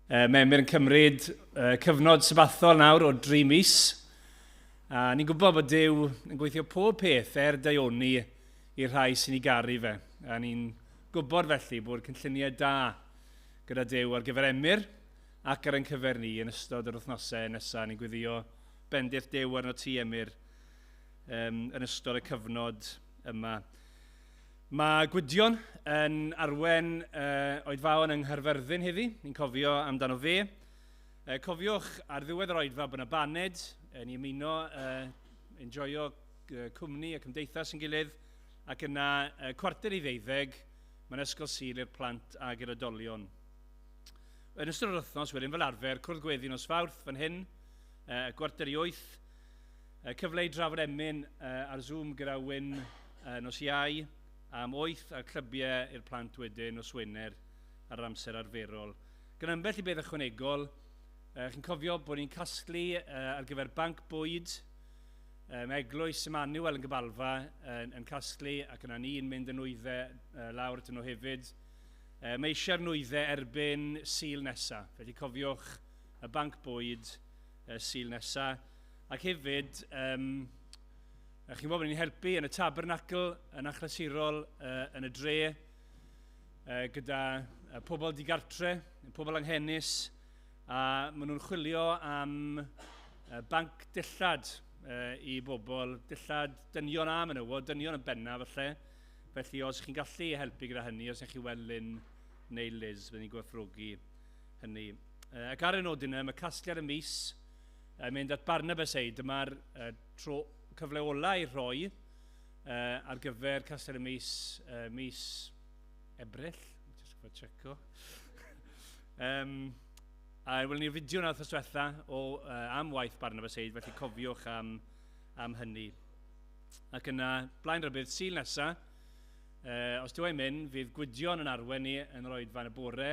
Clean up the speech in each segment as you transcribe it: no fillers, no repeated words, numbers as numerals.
Mae Emyr yn cymryd cyfnod sabathol nawr o 3 mis. A ni'n gwybod bod Duw yn gweithio pob peth er daioni i'r rhai sy'n ei garu fe. A ni'n gwybod felly bod cynlluniau da gyda Duw ar gyfer Emyr ac ar ein cyfer ni yn ystod yr wythnosau nesaf. Ni'n gweddio bendith Duw arno ti, Emyr, yn ystod y cyfnod yma. Mae Gwydion yn arwen oedfaon yng Nghaerfyrddin heddi. Ni'n cofio amdano fe. Cofiwch ar ddiwedd yr oedfa bod yna baned, ni ymuno, enjoyo cwmni a cymdeithas yn gilydd, ac yna 11:45, mae'n ysgol Sul i'r plant ag i'r oedolion. Yn ystod yr wythnos wedyn, fel arfer, cwrdd gweddi nos Fawrth fan hyn, 7:45, cyfle i drafod emyn ar Zoom gyda Wyn nos Iau am 8 a'r clybiau i'r plant wedyn nos Wener ar yr amser arferol. Gan ambell i beth ychwanegol, chi'n cofio bod ni'n casglu ar gyfer banc bwyd, mae Eglwys Emmanuel yn Gabalfa yn casglu ac yna ni'n mynd y nwyddau lawr atyn nhw hefyd. Mae eisiau'r nwyddau erbyn Sul nesa, felly cofiwch y banc bwyd Sul nesa. Ac hefyd, chi'n gwybod bod ni'n helpu yn y tabernacl, yn achlysurol yn y dre, gyda pobl digartre, pobl anghenus, a maen nhw'n chwilio am banc dillad i bobl, dillad dynion a menywod, dynion yn bennaf falle. Felly os chi'n gallu helpu gyda hynny, os ydych chi weld Lynn neu Liz, byddwn ni'n gwerthfawrogi hynny. Ac ar y nodyn yna, mae casgliad y mis yn mynd at Barnabas Aid. Dyma'r tro cyfle ola i rhoi ar gyfer casgliad y mis, mis Ebrill. Jyst gwybod checo. A welwn ni'r fideo na wythnos diwetha am waith Barnabas Aid, felly cofiwch am hynny. Ac yna, blaen rybudd, Sul nesa, os dyw e'n mynd, fydd Gwydion yn arwen ni yn yr oedfa yn y bore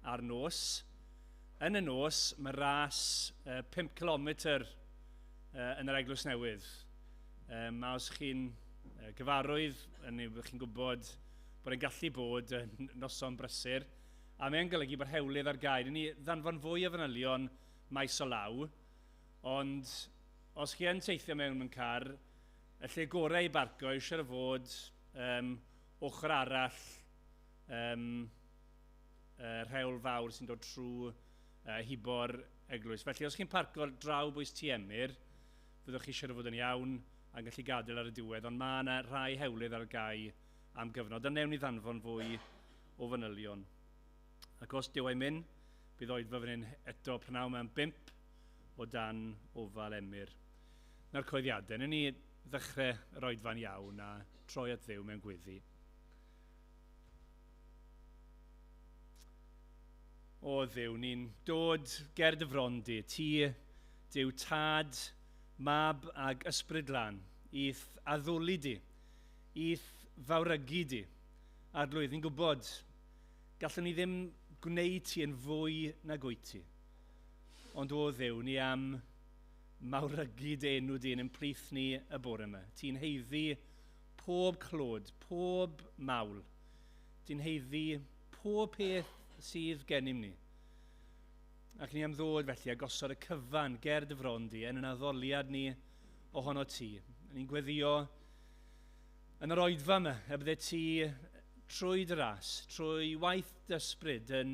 a'r nos. Yn y nos, mae ras 5 km yn yr Eglwys Newydd. A os chi'n gyfarwydd, chi'n gwybod bod e'n gallu bod yn noson brysur, a mae'n golygu bod hewlydd ar gael. Ni ddanfon fwy o fanylion maes o law, ond os chi yn teithio mewn car, y lle gorau i barco yw siŵr o fod ochr arall rhewl fawr sy'n dod trwy hibo'r eglwys. Felly os chi'n parco draw bwys Tŷ Emyr, fyddwch chi siŵr o fod yn iawn a'n gallu gadael ar y diwedd, ond mae yna rhai hewlydd ar gau am gyfnod, a newn ni ddanfon fwy o fanylion. Ac os dyw e'n mynd, bydd oedfa fan hyn eto prynhawn mewn 5 o dan ofal Emyr. Na'r coeddiadau, newn ni ddechrau yr oedfa'n iawn a troi at Dduw mewn gweddi. O Dduw, ni'n dod ger dy fron di, ti, Duw Tad, Mab ag Ysbryd Glân, i'th addoli di, i'th fawrygu di. Arglwydd, ni'n gwybod, gallwn ni ddim gwneud ti yn fwy nag wyt ti. Ond o Dduw, ni am mawrygu dy enw di yn ein plith ni y bore yma. Ti'n haeddu pob clod, pob mawl. Ti'n haeddu pob peth sydd gennym ni. Ac ni am ddod felly a gosod y cyfan ger dy fron di yn yn addoliad ni ohono ti. Ni'n gweddio yn yr oedfa yma, y bydde ti trwy dy ras, trwy waith dy ysbryd yn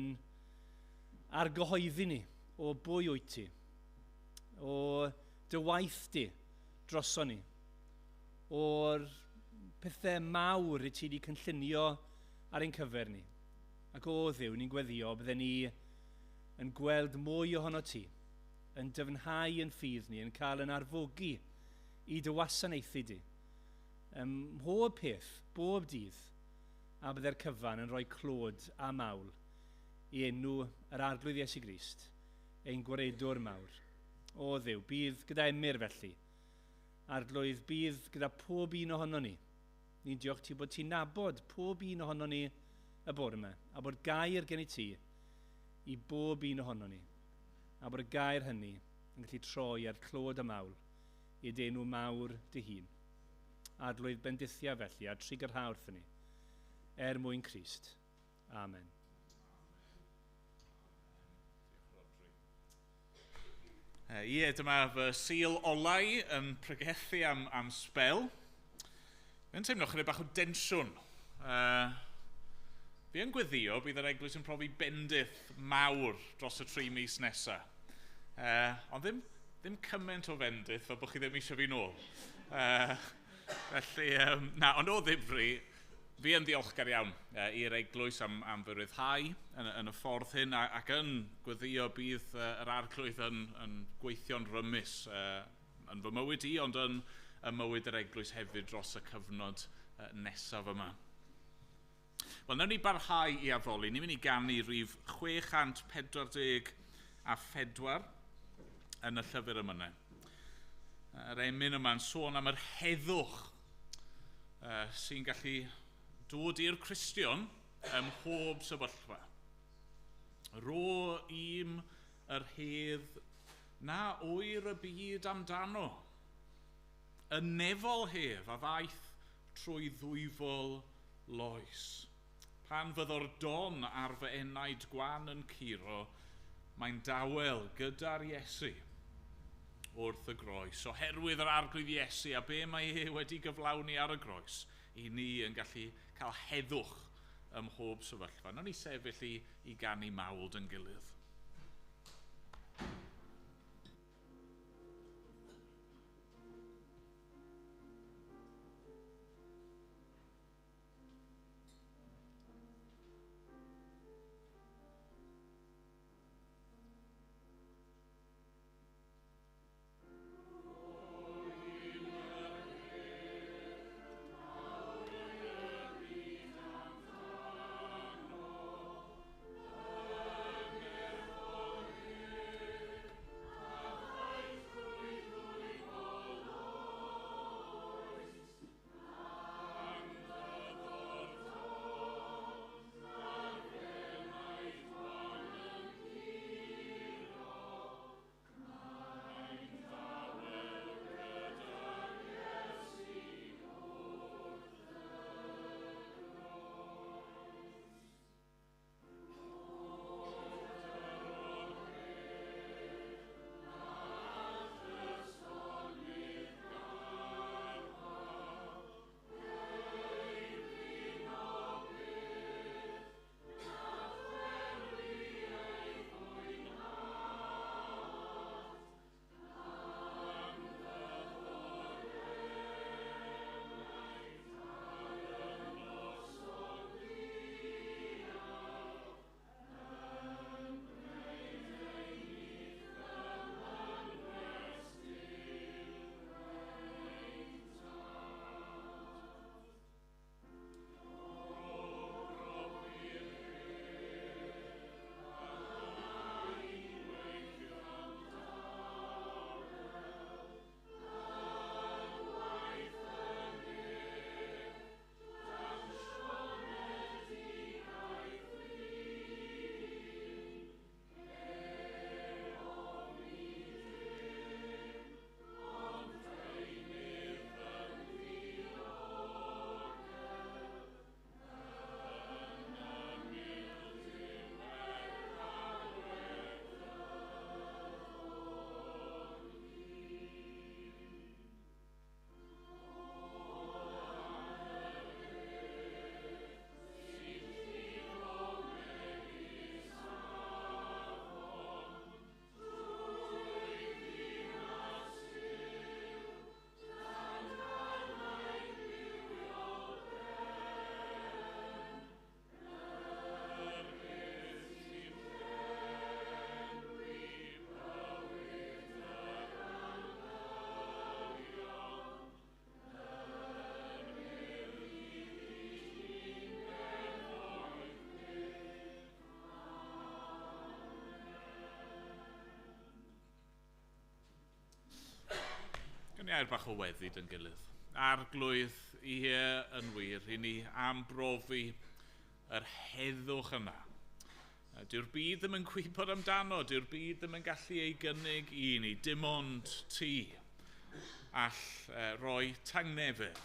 argyhoeddi ni o bwy wyt ti, o dy waith di droso ni, o'r pethau mawr i ti wedi cynllunio ar ein cyfer ni. Ac o Dduw, ni'n gweddio bydden ni yn gweld mwy ohono ti, yn dyfnhau yn ffydd ni, yn cael yn arfogi i dy wasanaethu di. Ym mhob peth, bob dydd, a bydde'r cyfan yn rhoi clod a mawl i enw yr Arglwydd Iesu Grist, ein Gwaredwr mawr. O Dduw, bydd gyda Emyr felly. Arglwydd, bydd gyda pob un ohono ni. Ni'n diolch ti bod ti'n nabod pob un ohono ni y bore yma, a bod gair gen i ti i bob un ohono ni, a bod y gair hynny yn gallu troi ar clod a mawl i dy enw mawr dy hun. Arglwydd, bendithia felly a trugarha wrthyn ni, er mwyn Crist. Amen. Ie, dyma fy Sul ola i yn pregethu am sbel. Fi'n teimlo chydig bach o densiwn. Fi yn gweddio bydd yr eglwys yn profi bendith mawr dros y 3 mis nesaf. Ond ddim cymaint o fendith fel bod chi ddim eisiau fi nôl. Felly, na, ond o ddifri, fi yn ddiolchgar iawn i'r eglwys am fy ryddhau yn y ffordd hyn ac yn gweddio bydd yr Arglwydd yn gweithio'n rymus yn fy mywyd i, ond yn y mywyd yr eglwys hefyd dros y cyfnod nesaf yma. Wel, nawn ni barhau i addoli. Ni'n mynd i ganu rhif 644 yn y llyfr emynau. Yr emyn yma'n sôn am yr heddwch sy'n gallu dod i'r Cristion ym mhob sefyllfa. Rho i'm yr hedd na oer y byd amdano. Y nefol hedd a ddaeth trwy ddwyfol loes. Pan fyddo'r don ar fy enaid gwan yn curo, mae'n dawel gyda'r Iesu wrth y groes. Oherwydd yr Arglwydd Iesu a be mae e wedi gyflawni ar y groes, i ni yn gallu cael heddwch ym mhob sefyllfa. Nawn ni sefyll i ganu mawl yn gilydd. Ni air bach o weddi dyn gilydd. Arglwydd, ie yn wir, i ni am brofi yr heddwch yna. Dyw'r byd ddim yn gwybod amdano, dyw'r byd ddim yn gallu ei gynnig i ni, dim ond ti all roi tangnefedd,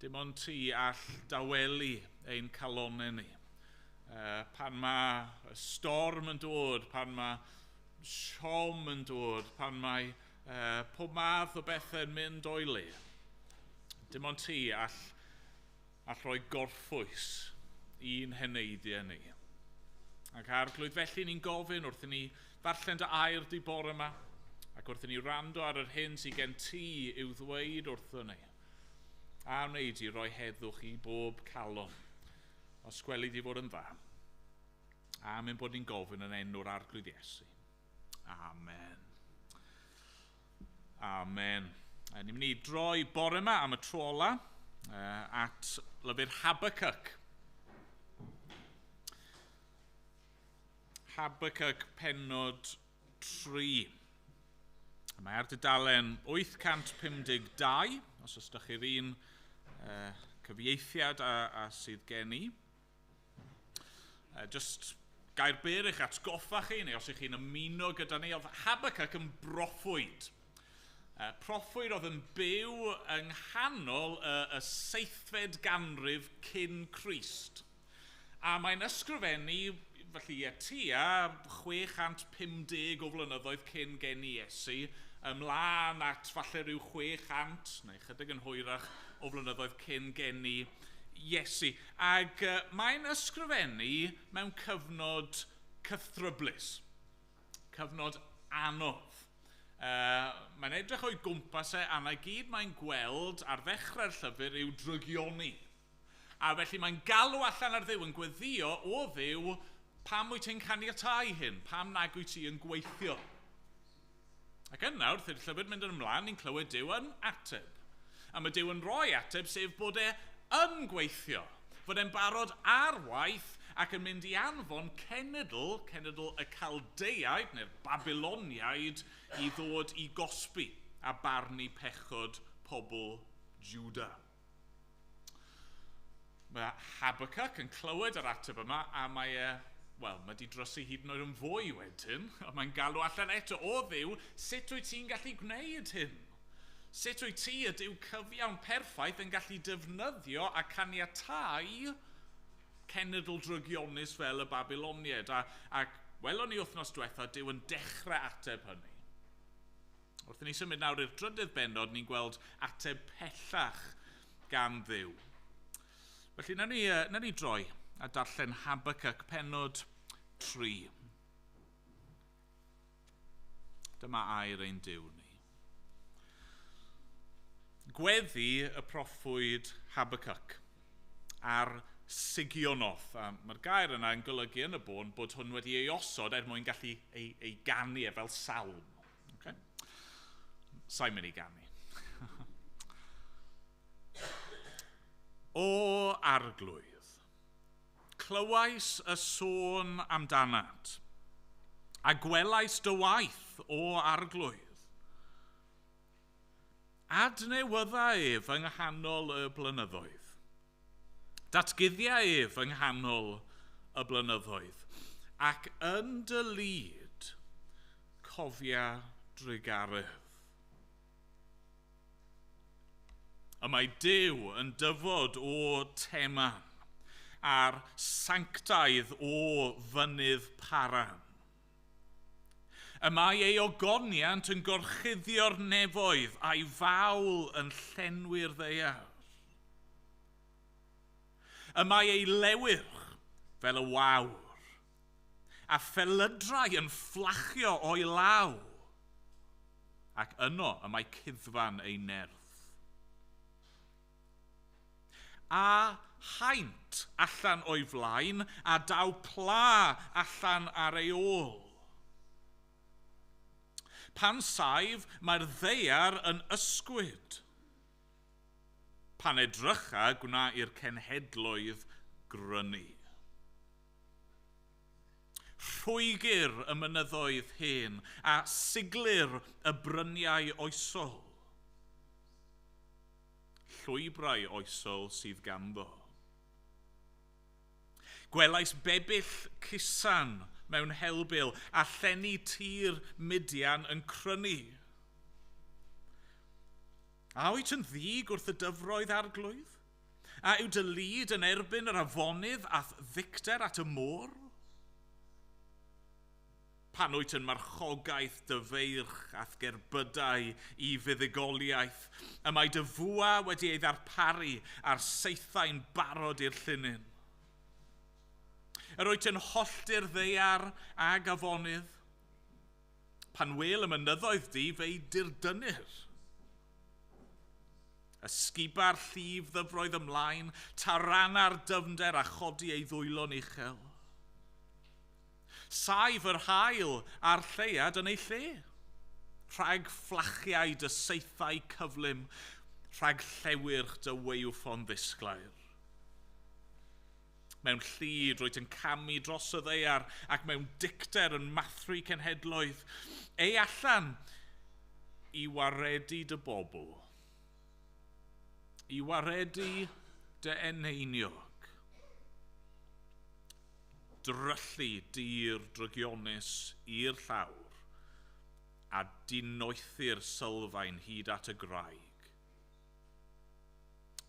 dim ond ti all dawelu ein calonnau ni. Pan mae storm yn dod, pan mae siom yn dod, pan mae pob math o bethau'n mynd o'i le, dim ond ti all roi gorffwys i'n heneidiau ni. Ac Arglwydd, felly ni'n gofyn wrth i ni ddarllen dy air di bore yma, ac wrth i ni wrando ar yr hyn sydd gen ti i'w ddweud wrthon ni, a wneud i roi heddwch i bob calon, os gweli di fod yn dda. Am ein bod ni'n gofyn yn enw'r Arglwydd Iesu. Amen. Amen. Ni'n mynd i droi bore yma am y tro ola at lyfr Habakkuk. Habakkuk pennod 3. Mae ar dudalen 852, os ydych chi'r un cyfieithiad a sydd gen i. Just gair byr i'ch atgoffa chi, neu os ych chi'n ymuno gyda ni, oedd Habakkuk yn broffwyd. Proffwyd oedd yn byw yng nghanol y 7fed ganrif cyn Crist. A mae'n ysgrifennu, felly tua 650 o flynyddoedd cyn geni Iesu, ymlaen at falle rhyw 600, neu chydig yn hwyrach o flynyddoedd cyn geni Iesu. Ac mae'n ysgrifennu mewn cyfnod cythryblus, cyfnod anodd. Mae'n edrych o'i gwmpas e, a na gyd mae'n gweld ar ddechrau'r llyfr yw drygioni. A felly mae'n galw allan ar Dduw, yn gweddio o Dduw, pam wyt ti'n caniatáu hyn? Pam nag wyt ti yn gweithio? Ac yna, wrth i'r llyfr mynd yn ymlaen, ni'n clywed Duw yn ateb. A mae Duw yn rhoi ateb, sef bod e yn gweithio. Fod e'n barod ar waith ac yn mynd i anfon cenedl y Caldeiaid, neu'r Babiloniaid, i ddod i gosbi a barnu pechod pobl Juda. Mae Habakkuk yn clywed yr ateb yma, a mae e, wel, mae di drysu hyd yn oed yn fwy wedyn, a mae'n galw allan eto o Dduw, sut wyt ti'n gallu gwneud hyn? Sut wyt ti, y Duw cyfiawn perffaith, yn gallu defnyddio a caniatáu cenedl drygionus fel y Babiloniaid? Ac welon ni wythnos diwetha, Duw yn dechrau ateb hynny. Wrth i ni symud nawr i'r drydydd bennod, ni'n gweld ateb pellach gan Dduw. Felly, nawn ni droi a darllen Habakkuk pennod 3. Dyma air ein Duw ni. Gweddi y proffwyd Habakkuk ar Sigionoth. A mae'r gair yna yn golygu yn y bôn bod hwn wedi ei osod er mwyn gallu ei ganu e fel salm. Okay? Sa'n mynd i ganu. O Arglwydd, clywais y sôn amdanat, a gwelais dy waith, o Arglwydd. Adnewydda ef yng nghanol y blynyddoedd. Datguddia ef yng nghanol y blynyddoedd. Ac yn dy lid, cofia drugaredd. Y mae Duw yn dyfod o Teman, a'r sanctaidd o fynydd Paran. Y mae ei ogoniant yn gorchuddio'r nefoedd a'i fawl yn llenwi'r ddaear. Y mae ei lewyrch fel y wawr, a phelydrau yn fflachio o'i law, ac yno y mae cuddfan ei nerth. A haint allan o'i flaen, a daw pla allan ar ei ôl. Pan saif, mae'r ddaear yn ysgwyd. Pan edrycha, gwna i'r cenhedloedd grynu. Rhwygir y mynyddoedd hen, a siglir y bryniau oesol. Llwybrau oesol sydd ganddo. Gwelais bebyll cusan mewn helbul a llenni tir Midian yn crynu. A wyt yn ddig wrth y dyfroedd, Arglwydd? A yw dy lid yn erbyn yr afonydd a'th ddicter at y môr? Pan wyt yn marchogaeth dy feirch a'th gerbydau i fuddugoliaeth, y mae dy fwa wedi ei ddarparu a'r saethau'n barod i'r llinyn. Yr wyt yn hollti'r ddaear ag afonydd. Pan wel y mynyddoedd di, fe'i dirdynnir. Ysguba'r llif ddyfroedd ymlaen, tarana'r dyfnder a chodi ei ddwylo'n uchel. Saif yr haul a'r lleuad yn ei lle. Rhag fflachiau dy saethau cyflym, rhag llewyrch dy waywffon ddisglair. Mewn llid rwyt yn camu dros y ddaear ac mewn dicter yn mathru cenhedloedd. Ei allan i waredu dy bobl, i waredu dy eneiniog. Dryllu dir drygionus i'r llawr a dinoethu'r sylfaen hyd at y graig.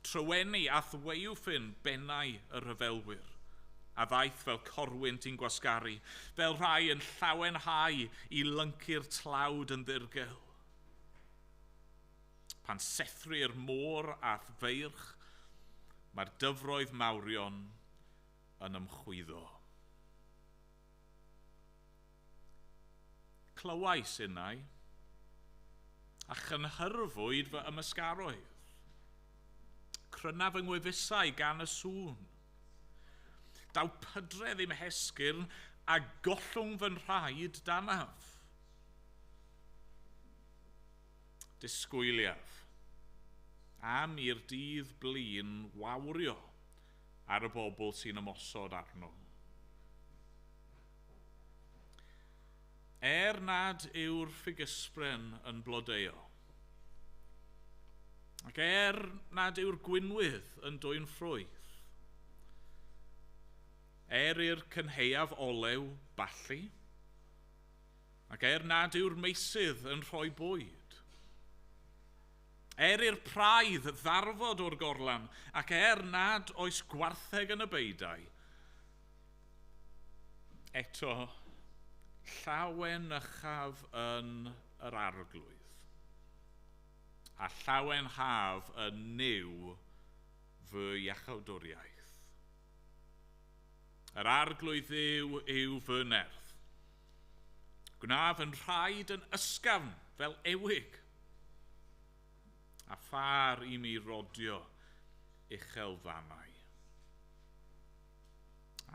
Tryweni a thwaywffyn bennau y rhyfelwyr, a ddaeth fel corwynt i'n gwasgaru, fel rhai yn llawenhau i lyncu'r tlawd yn ddirgel. Pan sethru'r môr a'th feirch, mae'r dyfroedd mawrion yn ymchwyddo. Clywais innau, a chynhyrfwyd fy ymysgaroedd. Cryna fy ngwefusau gan y sŵn. Daw pydredd i'm hesgyrn a gollwng fy nhraed danaf. Disgwyliaf am i'r dydd blin wawrio ar y bobl sy'n ymosod arno. Er nad yw'r ffigysbren yn blodeuo, ac er nad yw'r gwinwydd yn dwyn ffrwyth, er i'r cynhaeaf olew ballu, ac er nad yw'r meysydd yn rhoi bwyd, er i'r praidd ddarfod o'r gorlan, ac er nad oes gwartheg yn y beudai, eto llawenychaf yn yr Arglwydd, a llawenhaf yn Nuw fy iachawdwriaeth. Yr Arglwydd Dduw yw fy nerth. Gwnaf yn rhaid yn ysgafn fel ewig, a phâr i mi rodio uchel fannau.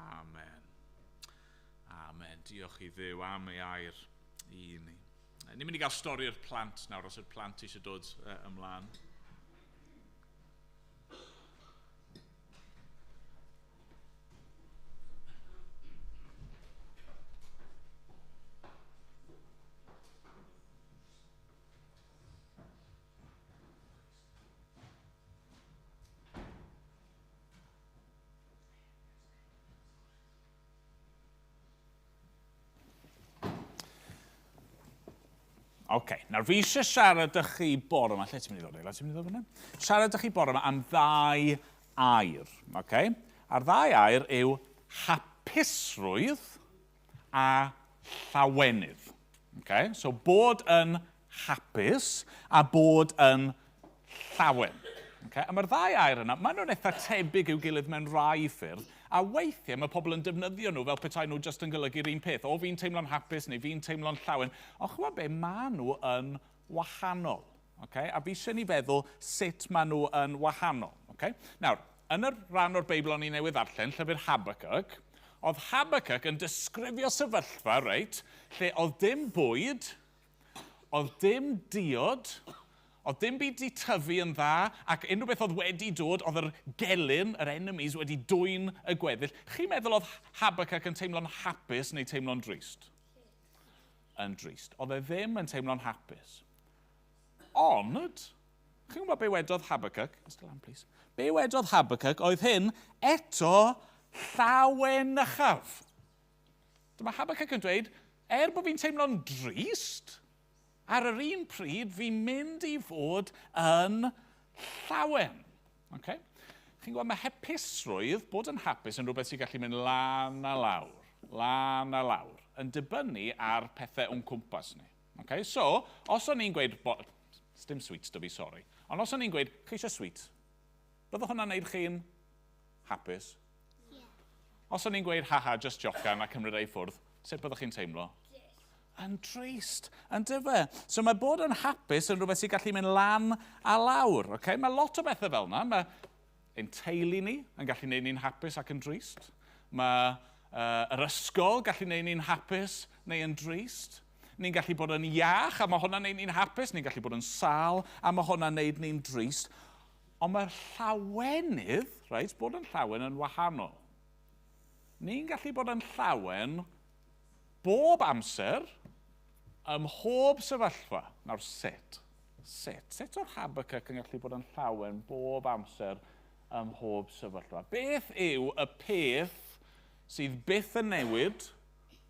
Amen. Amen. Diolch i Dduw am ei air i ni. Ni'n mynd i gael stori'r plant nawr, os yw'r plant eisiau dod ymlaen. Oce, nawr fi eisiau siarad â chi bore yma. Lle ti'n mynd i ddod, Eila? Ti'n mynd i ddod fyna? Siarad â chi bore yma am ddau air. Okay? A'r ddau air yw hapusrwydd a llawenydd. Okay? So bod yn hapus a bod yn llawen. Okay? A mae'r ddau air yna, maen nhw'n eitha tebyg i'w gilydd mewn rai ffyrdd, a weithiau mae pobl yn defnyddio nhw fel petai nhw jyst yn golygu'r un peth. O, fi'n teimlo'n hapus neu fi'n teimlo'n llawen. Ond chymod be, maen nhw yn wahanol. Okay? A fi eisiau ni feddwl sut maen nhw yn wahanol. Okay? Nawr, yn y rhan o'r Beibl o'n i newydd ddarllen, llyfr Habakkuk, oedd Habakkuk yn disgrifio sefyllfa, reit, lle oedd dim bwyd, oedd dim diod, oedd dim byd 'di tyfu yn dda, ac unrhyw beth oedd wedi dod, oedd yr gelyn, yr enemies, wedi dwyn y gweddill. Chi'n meddwl oedd Habakkuk yn teimlo'n hapus neu teimlo'n drist? Yn drist. Oedd e ddim yn teimlo'n hapus. Ond, chi'n gwybod be wedodd Habakkuk? Mr Lamb, please. Be wedodd Habakkuk oedd hyn, eto llawenychaf. Dyma Habakkuk yn dweud, er bod fi'n teimlo'n drist, ar yr un pryd fi'n mynd i fod yn llawen. Okay? Chi'n gwybod, mae hapusrwydd, bod yn hapus yn rhywbeth sy'n gallu mynd lan a lawr, lan a lawr. yn dibynnu ar pethau o'n cwmpas ni. Okay? So, os o'n i'n gweud, dim sweets 'da fi, sori, ond os o'n i'n gweud, chi eisiau sweet, byddwch hwnna'n neud chi'n hapus? Yeah. Os o'n i'n gweud, haha, just jocan a cymryd ei ffwrdd, sut byddwch chi'n teimlo? Yn drist, yn dyfe. So mae bod yn hapus yn rhywbeth sy'n gallu mynd lan a lawr. Okay? Mae lot o bethau fel yna. Mae ein teulu ni yn gallu gwneud ni'n hapus ac yn drist. Mae yr ysgol gallu gwneud ni'n hapus neu yn drist. Ni'n gallu bod yn iach a mae hwnna'n gwneud ni'n hapus. Ni'n gallu bod yn sâl a mae hwnna'n gwneud ni'n drist. Ond mae'r llawenydd, reit, bod yn llawen yn wahanol. Ni'n gallu bod yn llawen bob amser, ym mhob sefyllfa. Nawr, sut? Sut? Sut oedd Habakkuk yn gallu bod yn llawen bob amser ym mhob sefyllfa? Beth yw y peth sydd byth yn newid?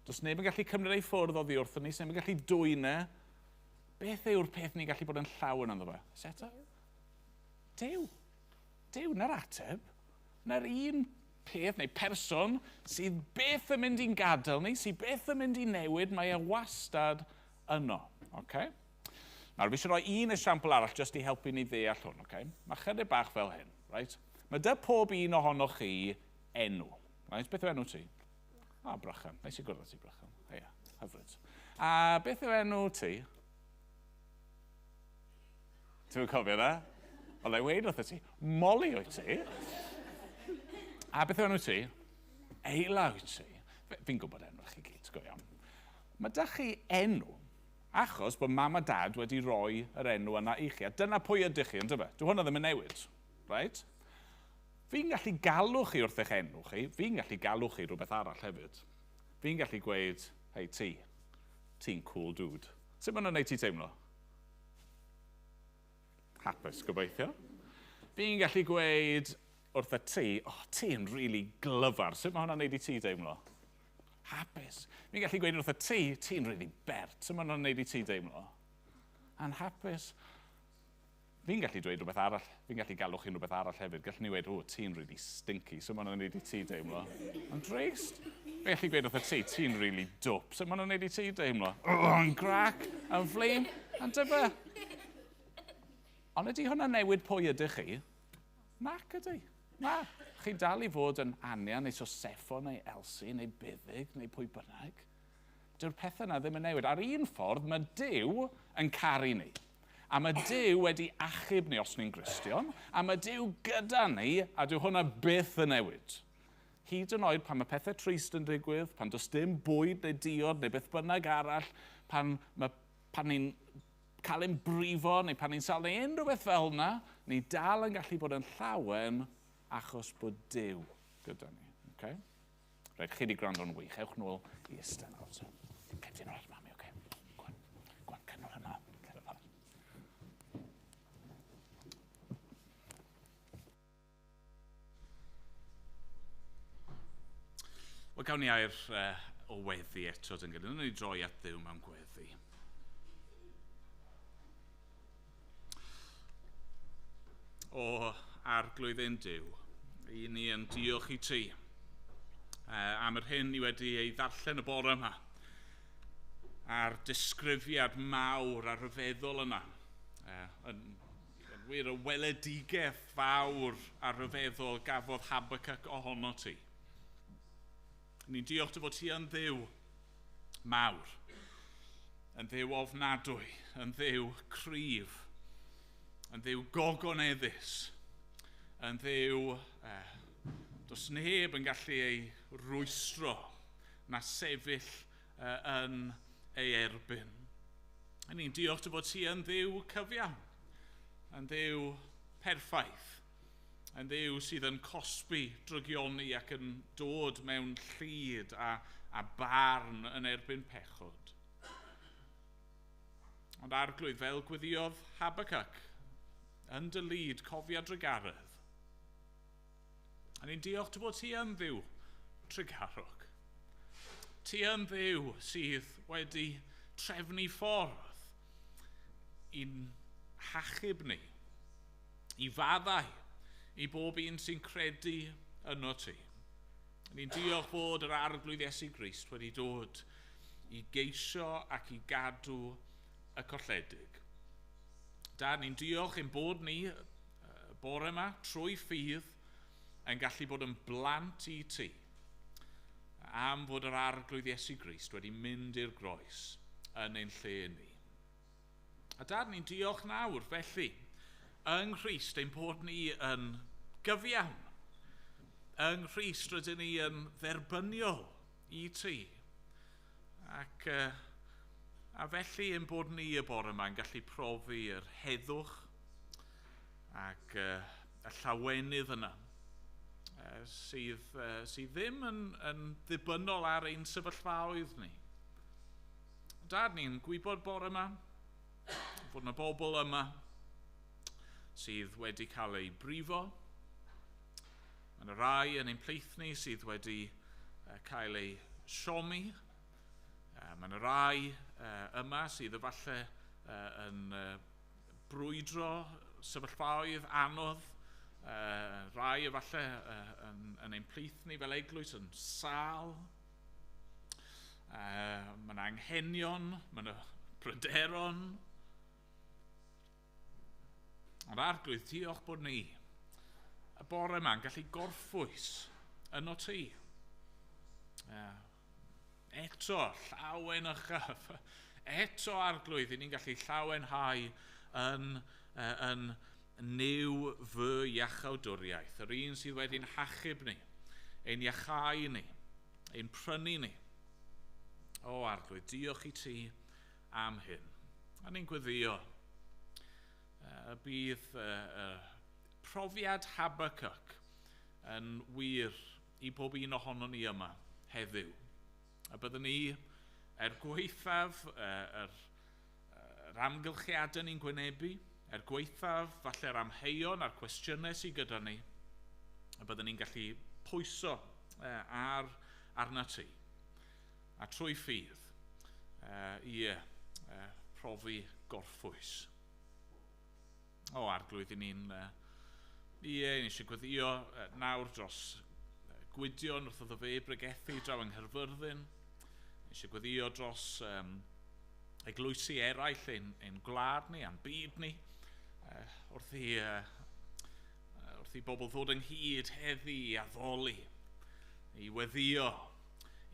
Does neb yn gallu cymryd ei ffwrdd oddi wrthyn ni, neb yn gallu dwyn e. Beth yw'r peth ni'n gallu bod yn llawen ynddo fe? Seta? Duw. Duw, na'r ateb. Na'r un peth neu person sydd byth yn mynd i'n gadael ni, sydd byth yn mynd i newid, mae e wastad yno. Okay? Nawr, fi eisiau rhoi un esiampl arall jyst i helpu ni ddeall hwn. Okay? Mae chydig bach fel hyn. Right? Mae 'da pob un ohonoch chi enw. Right? Beth yw enw ti? Ah, Brychan. Neis i gwrdd â ti, Brychan. Heia, hyfryd. A beth yw enw ti? Ti'n cofio na? Wel, na i weud wrtho ti, Molly wyt ti. A beth yw enw ti? Eila wyt ti. Fi'n gwybod enw chi gyd, go iawn. Mae 'da chi enw achos bod mam a dad wedi rhoi yr enw yna i chi. A dyna pwy ydych chi, yndyfe? Dyw hwnna ddim yn newid, right? Fi'n gallu galw chi wrth eich enw chi. Fi'n gallu galw chi rhywbeth arall hefyd. Fi'n gallu gweud, hei ti, ti'n cool dude. Sut maen nhw'n gwneud ti teimlo? Hapus, gobeithio. Fi'n gallu gweud wrth y ti, oh, ti'n really glyfar. Sut mae hwnna'n neud i ti deimlo? Hapus. Fi'n gallu gweud wrth y ti, ti'n really bert. Sut mae hwnna'n neud i ti deimlo? Anhapus. Fi'n gallu dweud rhywbeth arall. Fi'n gallu galw chi'n rhywbeth arall hefyd. Gallwn ni weud, oh, ti'n really stinky. Sut mae hwnna'n neud i ti deimlo? Yn drist. Fi'n gallu gweud wrth y ti, ti'n really dwp. Sut mae hwnna'n neud i ti deimlo? Oh, yn grac, yn flin, yn dyfa. Ond ydy hwnna'n newid pwy ydych chi? Nac ydy. Na, chi'n dal i fod yn Ania neu Sosefo neu Elsie neu Buddig neu pwy bynnag. Dyw'r pethau yna ddim yn newid. Ar un ffordd, mae Duw yn caru ni. A mae Duw wedi achub ni os ni'n Gristion, a mae Duw gyda ni, a dyw hwnna byth yn newid. Hyd yn oed pan mae pethau trist yn digwydd, pan does dim bwyd neu diod neu beth bynnag arall, pan ni'n cael ein brifo neu pan ni'n sâl neu unrhyw beth fel yna, ni dal yn gallu bod yn llawen achos bod Duw gyda ni. Okay? Reit, chi wedi gwrando'n wych. Ewch nôl i eistedd nawr. Cer di nôl at mami, oce? Go on, go on, cer nôl yna. Cer yna. Wel, gawn ni air o weddi eto, dyn gilydd. Wnawn ni droi at Dduw mewn gweddi. O Arglwydd ein Duw, i ni yn diolch i ti am yr hyn ni wedi ei ddarllen y bore yma, a'r disgrifiad mawr a rhyfeddol yna, yn wir y weledigaeth fawr a rhyfeddol gafodd Habakkuk ohono ti. Ni'n diolch dy fod ti yn Dduw mawr, yn Dduw ofnadwy, yn Dduw cryf, yn Dduw gogoneddus, yn Dduw does neb yn gallu ei rwystro na sefyll yn ei erbyn. A ni'n diolch dy fod ti yn Dduw cyfiawn, yn Dduw perffaith, yn Dduw sydd yn cosbi drygioni ac yn dod mewn llid a barn yn erbyn pechod. Ond Arglwydd, fel gweddïodd Habakkuk, yn dy lid, cofia drugaredd. A ni'n diolch dy fod ti yn Dduw trugarog. Ti yn Dduw sydd wedi trefnu ffordd i'n hachub ni, i faddau i bob un sy'n credu yno ti. Ni'n diolch fod yr Arglwydd Iesu Grist wedi dod i geisio ac i gadw y colledig. Dad, ni'n diolch ein bod ni bore yma trwy ffydd yn gallu bod yn blant i ti am fod yr Arglwydd Iesu Grist wedi mynd i'r groes yn ein lle ni. A Dad, ni'n diolch nawr felly yng Nghrist ein bod ni yn gyfiawn. Yng Nghrist rydyn ni yn dderbyniol i ti. Ac a felly ein bod ni y bore yma yn gallu profi yr heddwch ac y llawenydd yna sydd ddim yn ddibynnol ar ein sefyllfaoedd ni. Dad, ni'n gwybod bore yma fod yna bobl yma sydd wedi cael eu brifo. Mae yna rai yn ein plith ni sydd wedi cael eu siomi. Mae yna rai yma sydd efallai yn brwydro sefyllfaoedd anodd. Rai efallai yn ein plith ni fel eglwys yn sâl. Mae yna anghenion, mae yna pryderon. Ond Arglwydd, diolch bod ni y bore yma'n gallu gorffwys yno ti. Eto, llawen ychaf. Eto, Arglwydd, ni'n gallu llawenhau yn Nuw fy iachawdwriaeth, yr un sydd wedi'n hachub ni, ein iachau ni, ein prynu ni. O Arglwydd, diolch i ti am hyn. A ni'n gweddio y bydd profiad Habakkuk yn wir i bob un ohonon ni yma heddiw. A byddwn ni, er gwaethaf yr amgylchiadau ni'n gwynebu, er gwaethaf falle'r amheuon a'r cwestiynau sydd gyda ni, y byddwn ni'n gallu pwyso arna ti. A trwy ffydd, profi gorffwys. O, Arglwydd, i ni'n ni eisiau gweddio nawr dros Gwydion wrth iddo fe bregethu draw yng Nghaerfyrddin. Eisiau gweddio dros eglwysi eraill ein gwlad ni, a'n byd ni. Wrth i bobl ddod ynghyd heddi i addoli, i weddio,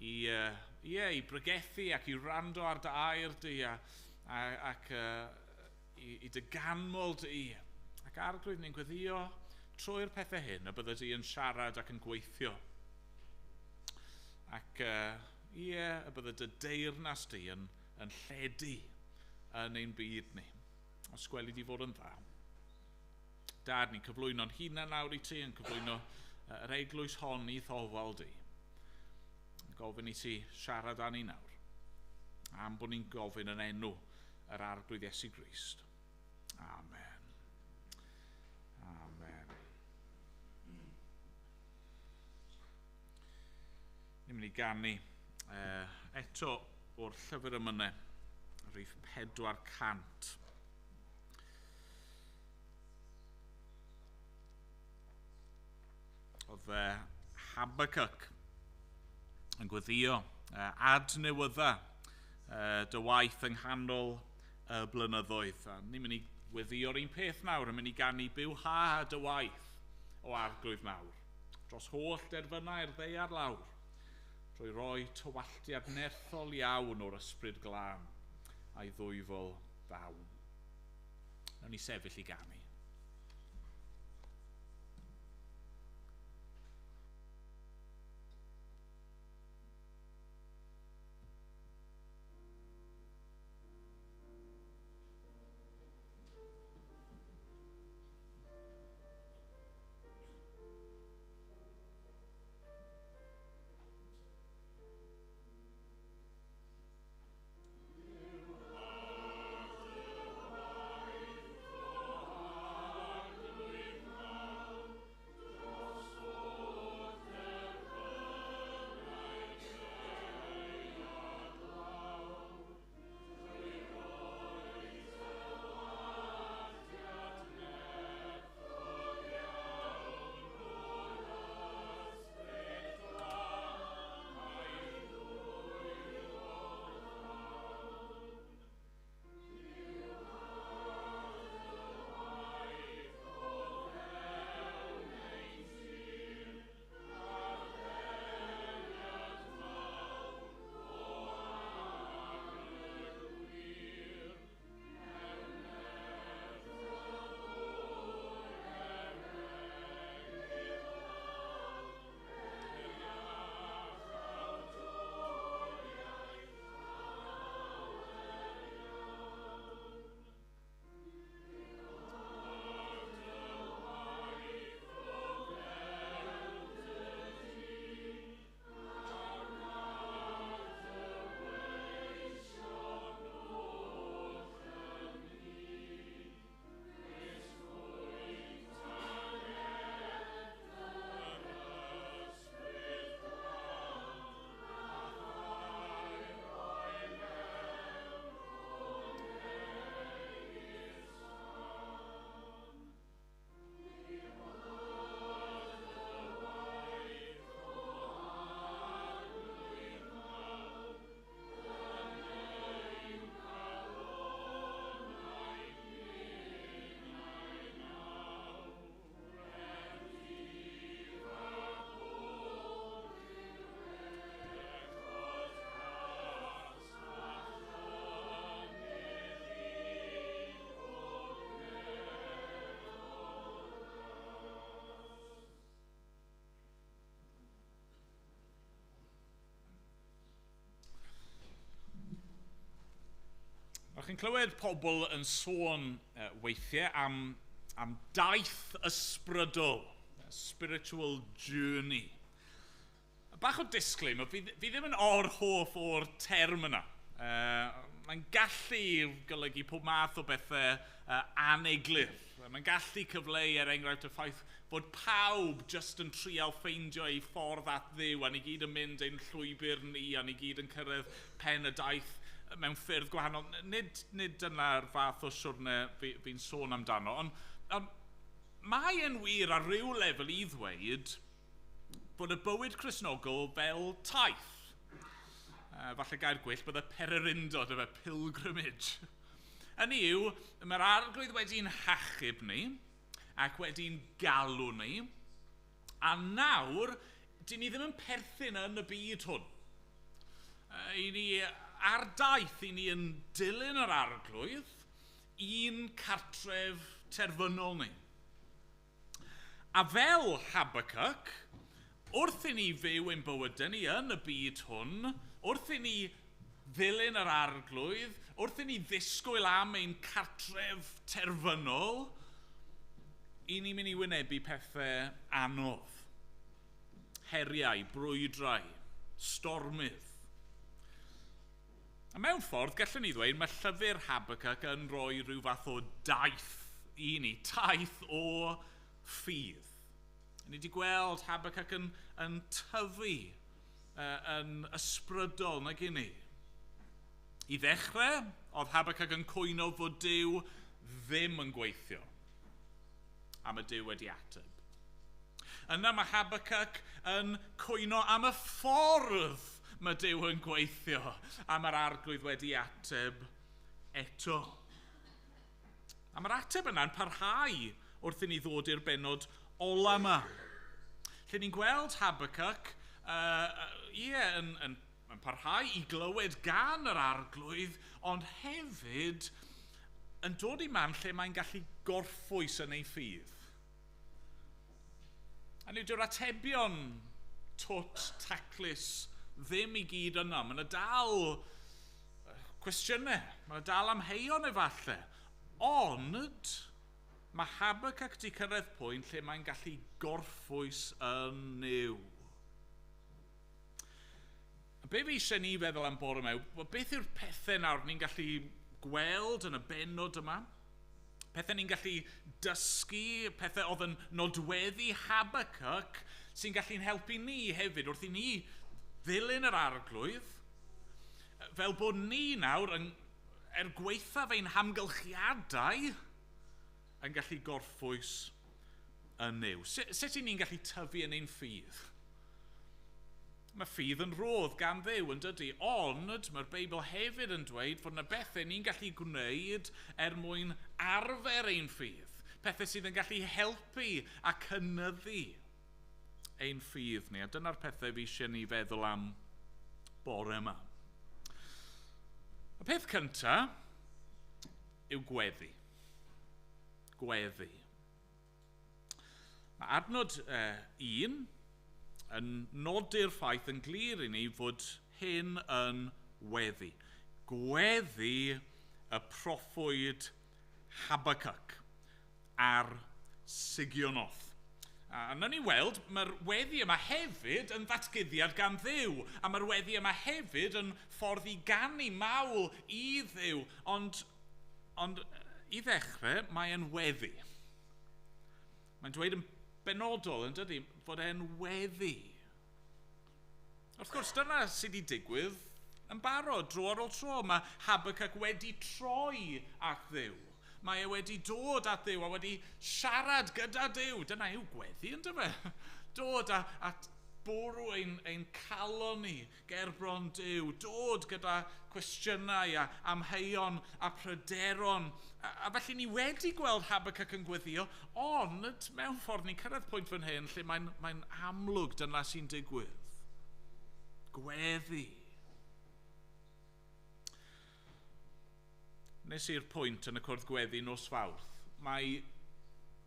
i bregethu ac i wrando ar dy air di ac i dy ganmol di. Ac Arglwydd, ni'n gweddio trwy'r pethau hyn y bydde di yn siarad ac yn gweithio. Ac y bydde dy deyrnas di yn lledu yn ein byd ni. Os gweli di fod yn dda. Dad, ni'n cyflwyno'n hunan nawr i ti, yn cyflwyno yr eglwys hon i thofal di. Gofyn i ti siarad â ni nawr. Am bod ni'n gofyn yn enw yr Arglwydd Iesu Grist. Amen. Amen. Ni'n mynd i ganu eto o'r llyfr emynau, rhif 400. Oedd Habakkuk yn gweddio adnewydda dy waith yng nghanol y blynyddoedd. A ni'n mynd i weddio'r un peth nawr, yn mynd i ganu bywha dy waith o Arglwydd mawr, dros holl derfynau'r ddaear lawr, drwy roi tywalltiad nerthol iawn o'r ysbryd glân a'i ddwyfol ddawn. Nawn ni sefyll i ganu. Byw Chi'n clywed pobl yn sôn weithiau am daith ysbrydol, spiritual journey. Bach o disclaimer, fi ddim yn or-hoff o'r term yna. Mae'n gallu golygu pob math o bethau aneglur. Mae'n gallu cyfleu, er enghraifft, y ffaith fod pawb jyst yn trial ffeindio ei ffordd at Dduw, a ni gyd yn mynd ein llwybr ni, a ni gyd yn cyrraedd pen y daith mewn ffyrdd gwahanol. Nid dyna'r fath o siwrne fi'n sôn amdano, ond mae e'n wir ar ryw lefel i ddweud bod y bywyd Cristnogol fel taith. Falle gair gwell bydde pererindod, efe pilgrimage. Hynny yw, mae'r Arglwydd wedi'n hachub ni ac wedi'n galw ni, a nawr, dyn ni ddim yn perthyn yn y byd hwn. I ni ar daith, i ni yn dilyn yr Arglwydd, un cartref terfynol ni. A fel Habakkuk, wrth i ni fyw ein bywydau ni yn y byd hwn, wrth i ni ddilyn yr Arglwydd, wrth i ni ddisgwyl am ein cartref terfynol, i ni'n mynd i wynebu pethau anodd. Heriau, brwydrau, stormydd. A mewn ffordd, gallwn ni ddweud, mae llyfr Habakkuk yn rhoi rhyw fath o daith i ni, taith o ffydd. Ni wedi gweld Habakkuk yn tyfu, yn ysbrydol, nag i ni. I ddechrau, oedd Habakkuk yn cwyno fod Duw ddim yn gweithio. A mae Duw wedi ateb. Yna mae Habakkuk yn cwyno am y ffordd mae Duw yn gweithio, a mae'r Arglwydd wedi ateb eto. A mae'r ateb yna'n parhau wrth i ni ddod i'r bennod ola yma, lle ni'n gweld Habakkuk yn parhau i glywed gan yr Arglwydd, ond hefyd yn dod i man lle mae'n gallu gorffwys yn ei ffydd. A nid yw'r atebion twt taclus ddim i gyd yna. Mae yna dal cwestiynau, mae yna dal amheuon efallai. Ond mae Habakkuk wedi cyrraedd pwynt lle mae'n gallu gorffwys yn Nuw. A be fi eisiau ni feddwl am bore yma, beth yw'r pethau nawr ni'n gallu gweld yn y bennod yma? Pethau ni'n gallu dysgu, pethau oedd yn nodweddu Habakkuk sy'n gallu'n helpu ni hefyd wrth i ni ddilyn yr Arglwydd, fel bod ni nawr, er gwaethaf ein hamgylchiadau, yn gallu gorffwys yn Nuw. Sut i ni'n gallu tyfu yn ein ffydd? Mae ffydd yn rhodd gan Dduw, yn dydy, ond mae'r Beibl hefyd yn dweud fod yna bethau ni'n gallu gwneud er mwyn arfer ein ffydd. Pethau sydd yn gallu helpu a cynyddu ein ffydd ni. A dyna'r pethau fi eisiau ni feddwl am bore yma. Y peth cyntaf yw gweddi. Gweddi. Mae adnod 1 yn nodi'r ffaith yn glir i ni fod hyn yn weddi. Gweddi y proffwyd Habakkuk ar Sigionoth. A wnawn ni weld, mae'r weddi yma hefyd yn ddatguddiad gan Dduw, a mae'r weddi yma hefyd yn ffordd i ganu mawl i Dduw, ond i ddechrau, mae e'n weddi. Mae'n dweud yn benodol, yn dydy, fod e'n weddi. Wrth gwrs, dyna sydd wedi digwydd yn barod, dro ar ôl tro. Mae Habakkuk wedi troi at Dduw. Mae e wedi dod at Dduw a wedi siarad gyda Duw. Dyna yw gweddi, yn dyfe? Dod a bwrw ein calon ni gerbron Duw. Dod gyda cwestiynau a amheuon a pryderon. A felly ni wedi gweld Habakkuk yn gweddio, ond mewn ffordd ni'n cyrraedd pwynt fan hyn lle mae'n amlwg dyna sy'n digwydd. Gweddi. Nes i'r pwynt yn y cwrdd gweddi nos Fawrth, mae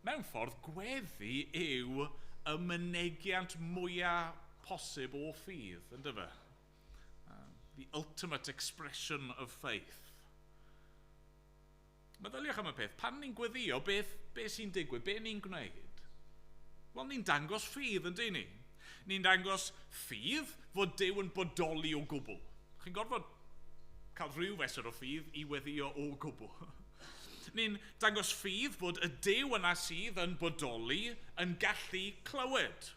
mewn ffordd gweddi yw y mynegiant mwyaf posib o ffydd, yn dyfe? The ultimate expression of faith. Meddyliwch am y peth, pan ni'n gweddio, beth sy'n digwydd, be ni'n gwneud? Wel, ni'n dangos ffydd, yn dyn ni? Ni'n dangos ffydd fod Duw yn bodoli o gwbl. Chi'n gorfod cael rhyw fesur o ffydd i weddio o gwbl. Ni'n dangos ffydd fod y Duw yna sydd yn bodoli yn gallu clywed.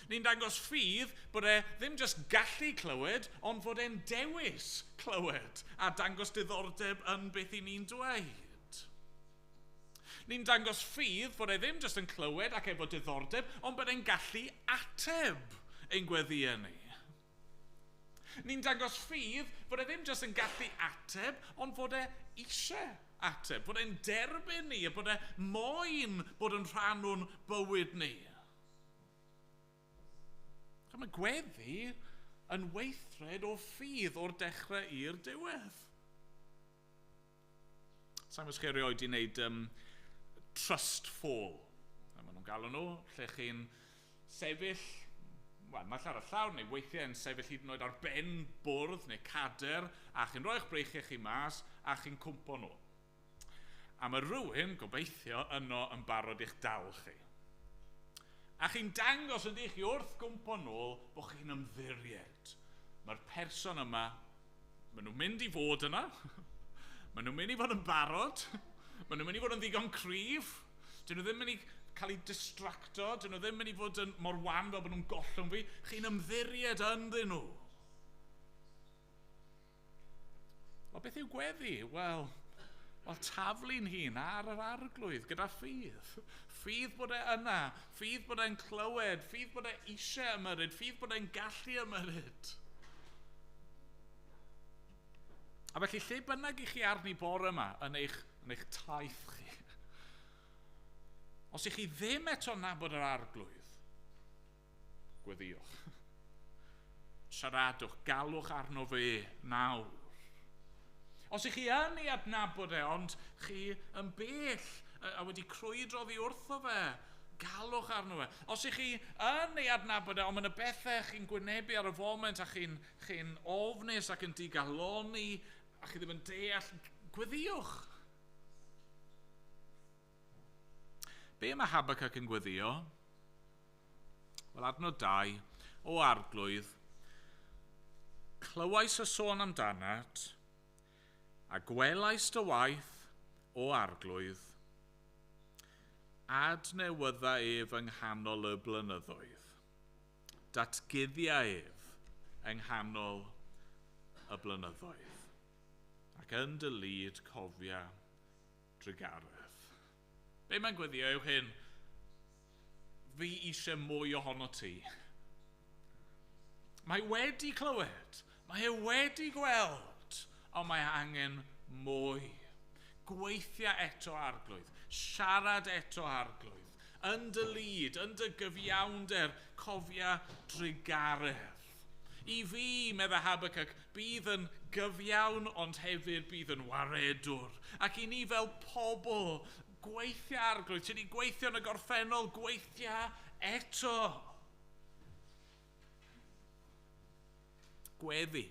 Ni'n dangos ffydd bod e ddim jyst gallu clywed, ond fod e'n dewis clywed a dangos diddordeb yn beth i ni'n dweud. Ni'n dangos ffydd fod e ddim jyst yn clywed ac efo diddordeb, ond bod e'n gallu ateb ein gweddïau ni. Ni'n dangos ffydd fod e ddim jyst yn gallu ateb, ond fod e eisiau ateb, fod e'n derbyn ni, a bod e moyn bod yn rhan o'n bywyd ni. A mae gweddi yn weithred o ffydd o'r dechrau i'r diwedd. Sa'n gwybod chi erioed i wneud trust fall. A maen nhw'n galw nhw, lle chi'n sefyll, wel, naill ar y llawr, neu weithiau yn sefyll hyd yn oed ar ben bwrdd neu cader, a chi'n rhoi'ch breichiau chi mas, a chi'n cwmpo nhw. A mae rhywun, gobeithio, yno yn barod i'ch dal chi. A chi'n dangos yn chi wrth gwmpo nôl bod chi'n ymddiried. Mae'r person yma, maen nhw'n mynd i fod yna, maen nhw'n mynd i fod yn barod, maen nhw'n mynd i fod yn ddigon cryf, dyn nhw ddim mynd i cael eu distracto, dyn nhw ddim mynd i fod yn mor wan fel bod nhw'n gollwng fi, chi'n ymddiried ynddyn nhw. Wel, beth yw gweddi? Wel, taflu'n hun ar yr arglwydd gyda ffydd. Ffydd bod e yna, ffydd bod e'n clywed, ffydd bod e eisiau ymyrryd, ffydd bod e'n gallu ymyrryd. A felly, lle bynnag i chi arni bore yma yn eich taith chi, os ych chi ddim eto nabod yr arglwydd, gweddïwch. Siaradwch, galwch arno fe nawr. Os ych chi yn ei adnabod e, ond chi yn bell a wedi crwydro oddi wrtho fe, galwch arno fe. Os ych chi yn ei adnabod e, ond mae yna bethau chi'n gwynebu ar y foment a chi'n ofnus ac yn digalonni a chi ddim yn deall, gweddïwch. Be mae Habakkuk yn gweddio? Wel, adnod 2, o arglwydd, clywais y sôn amdanat, a gwelais dy waith o arglwydd, adnewydda ef yng nghanol y blynyddoedd. Datguddia ef yng nghanol y blynyddoedd. Ac yn dy lyd cofia drugaredd. Be mae'n gweddio yw hyn? Fi eisiau mwy ohono ti. Mae wedi clywed, mae e wedi gweld, ond mae angen mwy. Gweithia eto arglwydd, siarad eto arglwydd, yn dy lyd, yn dy gyfiawnder, cofia drugaredd. I fi, medda Habakkuk, bydd yn gyfiawn, ond hefyd bydd yn waredwr. Ac i ni fel pobl, gweithia arglwydd, ti wedi gweithio yn y gorffennol, gweithia eto. Gweddi.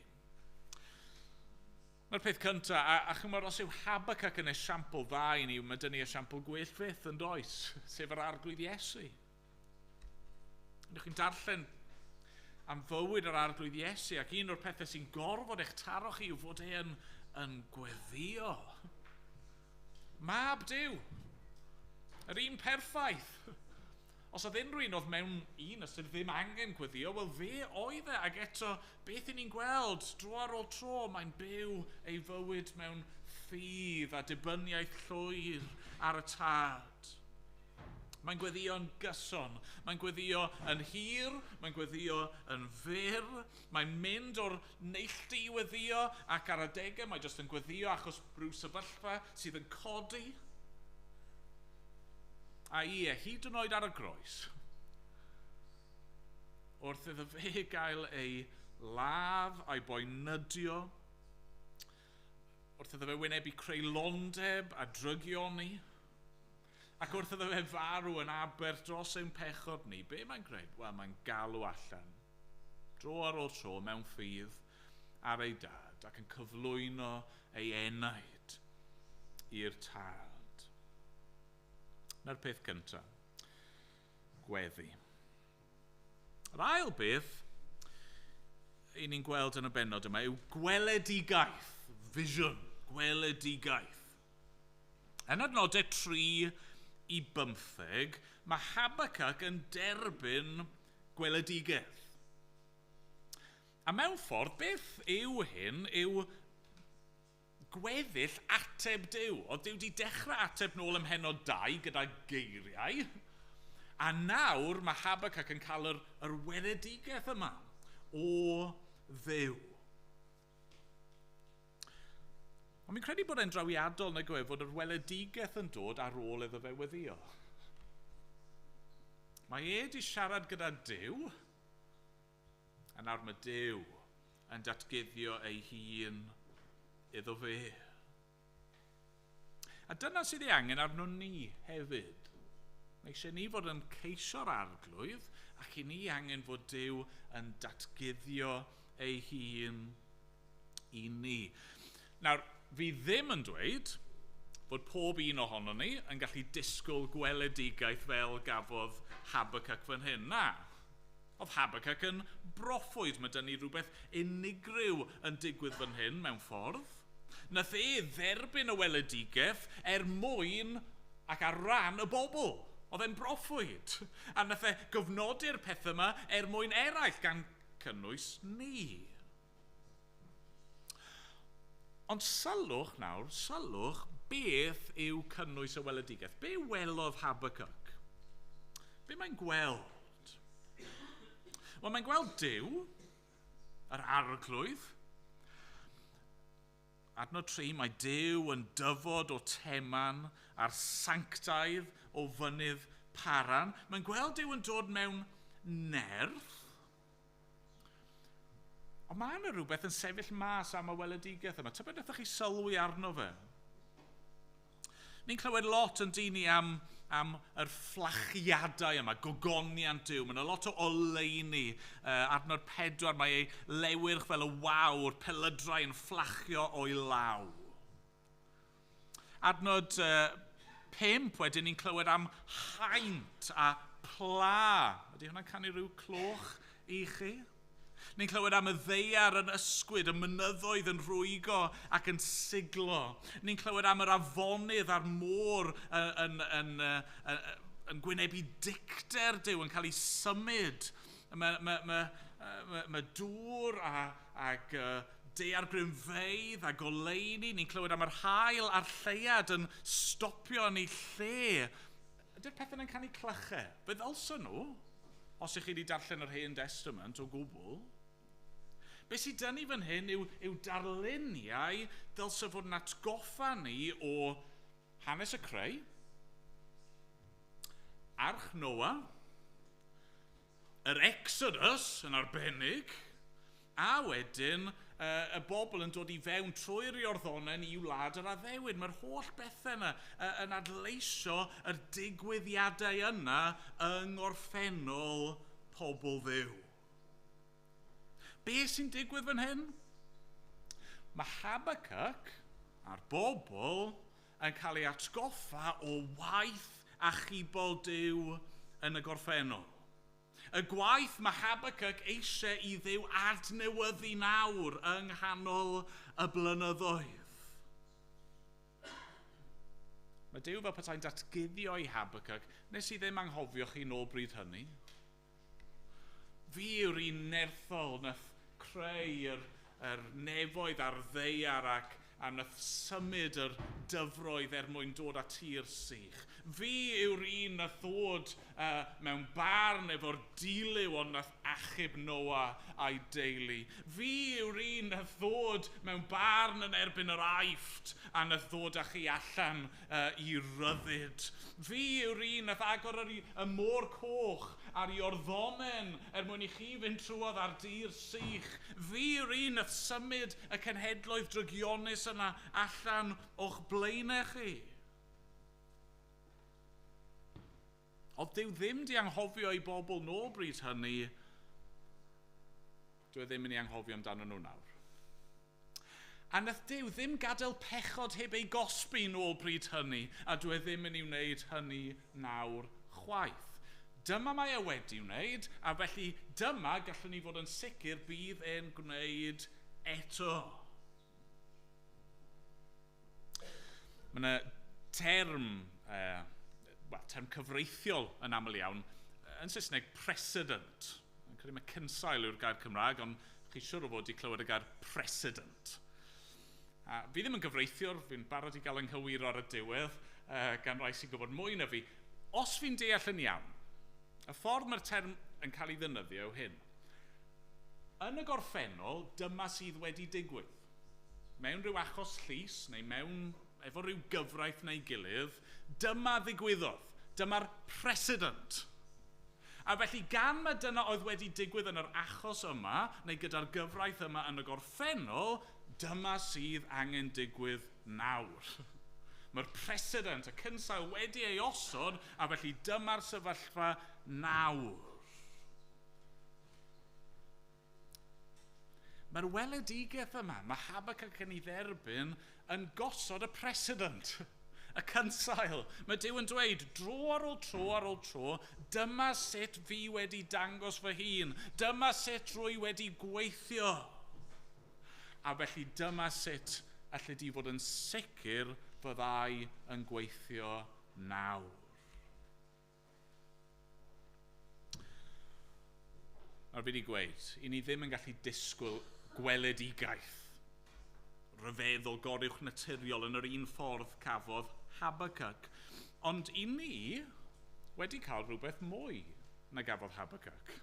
Mae'r peth cyntaf, a chymod, os yw Habakkuk yn esiampl dda i ni, mae dyn ni esiampl gwell fyth yn does, sef yr arglwydd Iesu. Ydych chi'n darllen am fywyd yr arglwydd Iesu, ac un o'r pethau sy'n gorfod eich taro chi yw fod e yn gweddio. Mab Duw, yr un perffaith. Os oedd unrhyw un oedd mewn un ystyr ddim angen gweddio, wel fe oedd e, ac eto beth i ni'n gweld dro ar ôl tro, mae'n byw ei fywyd mewn ffydd a dibyniaeth llwyr ar y tad. Mae'n gweddïo'n gyson, mae'n gweddio yn hir, mae'n gweddio yn fyr, mae'n mynd o'r neilltu i weddio ac ar adegau mae jyst yn gweddio achos rhyw sefyllfa sydd yn codi. A ie, hyd yn oed ar y groes, wrth iddo fe gael ei ladd a'i boenydio, wrth iddo fe wynebu creulondeb a drygioni, ac wrth iddo fe farw yn aber dros ein pechod ni, be mae'n gwneud? Wel, mae'n galw allan, dro ar ôl tro, mewn ffydd ar ei dad, ac yn cyflwyno ei enaid i'r Tad. Na'r peth cyntaf, gweddi. Yr ail beth i ni'n gweld yn y bennod yma yw gweledigaeth, vision, gweledigaeth. Yn adnodau 3 i 15, mae Habakkuk yn derbyn gweledigaeth. A mewn ffordd, beth yw hyn yw gweddill ateb Duw. Oedd Duw wedi dechrau ateb nôl ym mhennod 2 gyda geiriau, a nawr mae Habakkuk yn cael yr weledigaeth yma o Dduw. Ond mi'n credu bod e'n drawiadol nag yw e fod yr weledigaeth yn dod ar ôl iddo fe weddio. Mae e wedi siarad gyda Duw, a nawr mae Duw yn datguddio ei hun iddo fe. A dyna sydd ei angen arno ni hefyd. Mae eisiau ni fod yn ceisio'r Arglwydd ac i ni angen fod Duw yn datguddio ei hun i ni. Nawr, fi ddim yn dweud fod pob un ohono ni yn gallu disgwyl gweledigaeth fel gafodd Habakkuk fan hyn. Na, oedd Habakkuk yn broffwyd. Mae dyn ni rhywbeth unigryw yn digwydd fan hyn mewn ffordd. Nath e dderbyn y weledigaeth er mwyn ac ar ran y bobl. Oedd e'n broffwyd. A nath e gofnodi'r pethau yma er mwyn eraill gan cynnwys ni. Ond sylwch nawr, sylwch beth yw cynnwys y weledigaeth. Be welodd Habakkuk? Be mae'n gweld? Wel, mae'n gweld Duw, yr Arglwydd. Adnod 3, mae Duw yn dyfod o Teman a'r sanctaidd o fynydd Paran. Mae'n gweld Duw yn dod mewn nerth. Ond mae yna rhywbeth yn sefyll mas am y weledigaeth yma. Tybed wnaethoch chi sylwi arno fe? Ni'n clywed lot yn dyn ni am yr fflachiadau yma, gogoniant Duw. Mae yna lot o oleuni. Adnod 4, mae ei lewyrch fel y wawr, pelydrau yn fflachio o'i law. Adnod 5, wedyn ni'n clywed am haint a pla. Ydy hwnna'n canu rhyw cloch i chi? Ni'n clywed am y ddaear yn ysgwyd, y mynyddoedd yn rhwygo ac yn siglo. Ni'n clywed am yr afonydd a'r môr yn gwynebu dicter Duw, yn cael ei symud. Mae dŵr ac daeargrynfeydd a goleuni. Ni'n clywed am yr haul a'r lleuad yn stopio yn ei lle. Ydy'r pethau yn canu clychau? Fe ddylsen nhw, os ych chi wedi darllen yr Hen Testament o gwbl. Be sydd dyn ni fan hyn yw darluniau dylse fod yn atgoffa ni o hanes y creu, Arch Noa, yr Exodus yn arbennig, a wedyn y bobl yn dod i fewn trwy'r Iorddonen i wlad yr addewid. Mae'r holl bethau yna yn adleisio yr digwyddiadau yna yng ngorffennol pobl Dduw. Be sy'n digwydd fan hyn? Mae Habakkuk a'r bobl yn cael ei atgoffa o waith achubol Duw yn y gorffennol. Y gwaith mae Habakkuk eisiau i Dduw adnewyddu nawr yng nghanol y blynyddoedd. Mae Duw fel petai'n datguddio i Habakkuk, nes i ddim anghofio chi nôl bryd hynny. Fi yw'r un nerthol nath creu yr nefoedd a'r ddaear ac a nath symud yr dyfroedd er mwyn dod â tir sych. Fi yw'r un nath ddod mewn barn efo'r dilyw ond nath achub Noa a'i deulu. Fi yw'r un nath ddod mewn barn yn erbyn yr Aifft a nath ddod â chi allan i ryddid. Fi yw'r un nath agor y môr coch a'r Iorddonen er mwyn i chi fynd trwodd ar dir sych. Fi yw'r un nath symud y cenhedloedd drygionus yna allan o'ch blaenau chi. Oedd Duw ddim di anghofio ei bobl nôl bryd hynny, dwi ddim yn ei anghofio amdano nhw nawr. A nath Duw ddim gadael pechod heb ei gosbi nôl bryd hynny, a dwi e ddim yn ei wneud hynny nawr chwaith. Dyma mae e wedi wneud, a felly dyma gallwn ni fod yn sicr bydd e'n gwneud eto. Mae yna term, term cyfreithiol yn aml iawn, yn Saesneg precedent. Yn credu mae cynsail yw'r gair Cymraeg, ond chi siwr o fod wedi clywed y gair precedent. A fi ddim yn gyfreithiwr, fi'n barod i gael ynghywiro ar y diwedd, gan rai sy'n gwybod mwy na fi. Os fi'n deall yn iawn, y ffordd mae'r term yn cael ei ddefnyddio yw hyn. Yn y gorffennol, dyma sydd wedi digwydd. Mewn rhyw achos llys, neu mewn efo rhyw gyfraith neu gilydd, dyma ddigwyddodd. Dyma'r precedent. A felly gan mae dyna oedd wedi digwydd yn yr achos yma, neu gyda'r gyfraith yma yn y gorffennol, dyma sydd angen digwydd nawr. Mae'r precedent, y cynsail wedi ei osod, a felly dyma'r sefyllfa nawr. Mae'r weledigaeth yma, mae Habakkuk yn ei dderbyn yn gosod y precedent, y cynsail. Mae Duw yn dweud, dro ar ôl tro ar ôl tro, dyma sut fi wedi dangos fy hun, dyma sut rwy wedi gweithio. A felly dyma sut allai di fod yn sicr fyddai yn gweithio nawr. Nawr fi wedi gweud, i ni ddim yn gallu disgwyl gweledigaeth rhyfeddol goruwch naturiol yn yr un ffordd cafodd Habakkuk. Ond i ni wedi cael rhywbeth mwy na gafodd Habakkuk.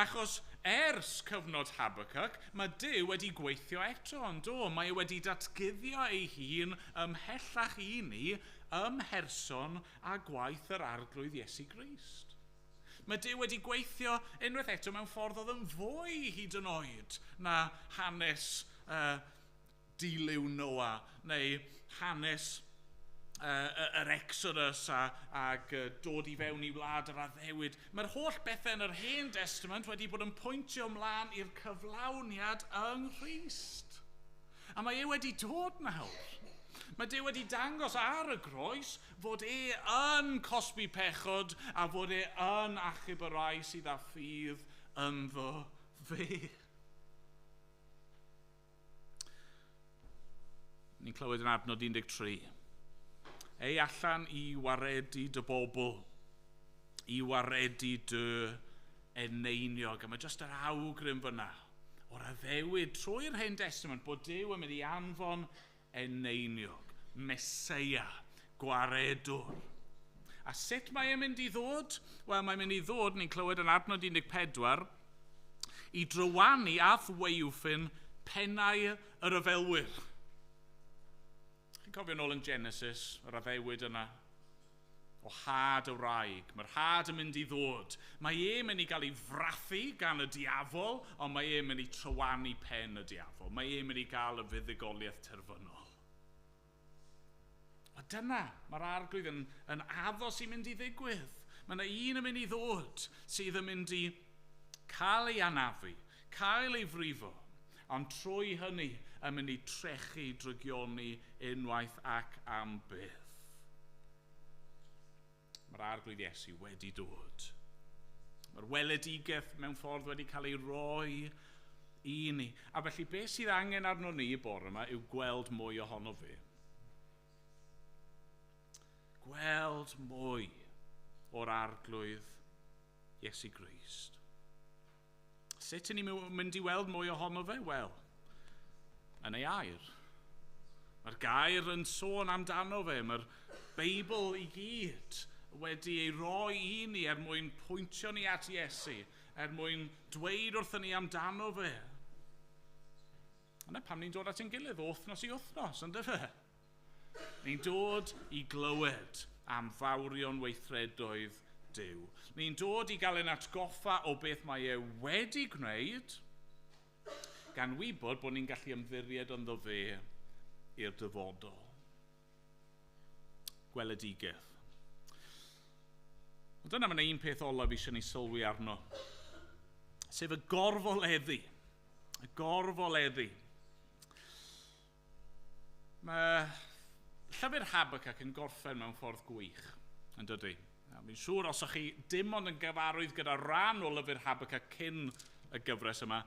Achos ers cyfnod Habakkuk, mae Duw wedi gweithio eto, ond do, mae e wedi datguddio ei hun ymhellach i ni ym mherson a gwaith yr Arglwydd Iesu Grist. Mae Duw wedi gweithio unwaith eto mewn ffordd oedd yn fwy hyd yn oed na hanes dilyw Noa neu hanes yr Exodus ag dod i fewn i wlad yr addewid. Mae'r holl bethau yn yr Hen Testament wedi bod yn pwyntio ymlaen i'r cyflawniad yng Nghrist. A mae e wedi dod nawr. Mae Duw wedi dangos ar y groes fod e yn cosbi pechod a fod e yn achub y rai sydd â ffydd ynddo fe. Ni'n clywed yn adnod 13. Ei allan i waredu dy bobl, i waredu dy eneiniog. A mae jyst yr awgrym fyna o'r addewid trwy'r Hen Testament bod Duw yn mynd i anfon eneiniog, Meseia, gwaredwr. A sut mae e'n mynd i ddod? Wel, mae'n mynd i ddod, ni'n clywed yn adnod 14, i drywanu ath waywffyn pennau y rhyfelwyr. Chi'n cofio nôl yn Genesis, yr addewid yna, o had y wraig. Mae'r had yn mynd i ddod. Mae e'n mynd i gael ei frathu gan y diafol, ond mae e'n mynd i trywanu pen y diafol. Mae e'n mynd i gael y fuddugoliaeth terfynol. A dyna, mae'r Arglwydd yn addo sy'n mynd i ddigwydd. Mae yna un yn mynd i ddod sydd yn mynd i cael ei anafu, cael ei frifo, ond trwy hynny yn mynd i trechu drygioni unwaith ac am byth. Mae'r Arglwydd Iesu wedi dod. Mae'r weledigaeth mewn ffordd wedi cael ei roi i ni. A felly beth sydd angen arno ni y bore yma yw gweld mwy ohono fe. Gweld mwy o'r Arglwydd Iesu Grist. Sut ydyn ni'n mynd i weld mwy ohono fe? Wel, yn ei air. Mae'r gair yn sôn amdano fe, mae'r Beibl i gyd wedi ei roi i ni er mwyn pwyntio ni at Iesu, er mwyn dweud wrthyn ni amdano fe. Yna pam ni'n dod at ein gilydd, wythnos i wythnos, ynddo fe? Ni'n dod i glywed am fawrion weithredoedd Duw. Ni'n dod i gael ein atgoffa o beth mae e wedi gwneud, gan wybod bod ni'n gallu ymddiried ynddo fe i'r dyfodol. Gweledigaeth. Ond dyna mae'n un peth olaf eisiau ni sylwi arno, sef y gorfoleddu. Y gorfoleddu. Mae llyfr Habakkuk yn gorffen mewn ffordd gwych, yn dydy? A fi'n siŵr os ydych chi dim ond yn gyfarwydd gyda rhan o lyfr Habakkuk cyn y gyfres yma,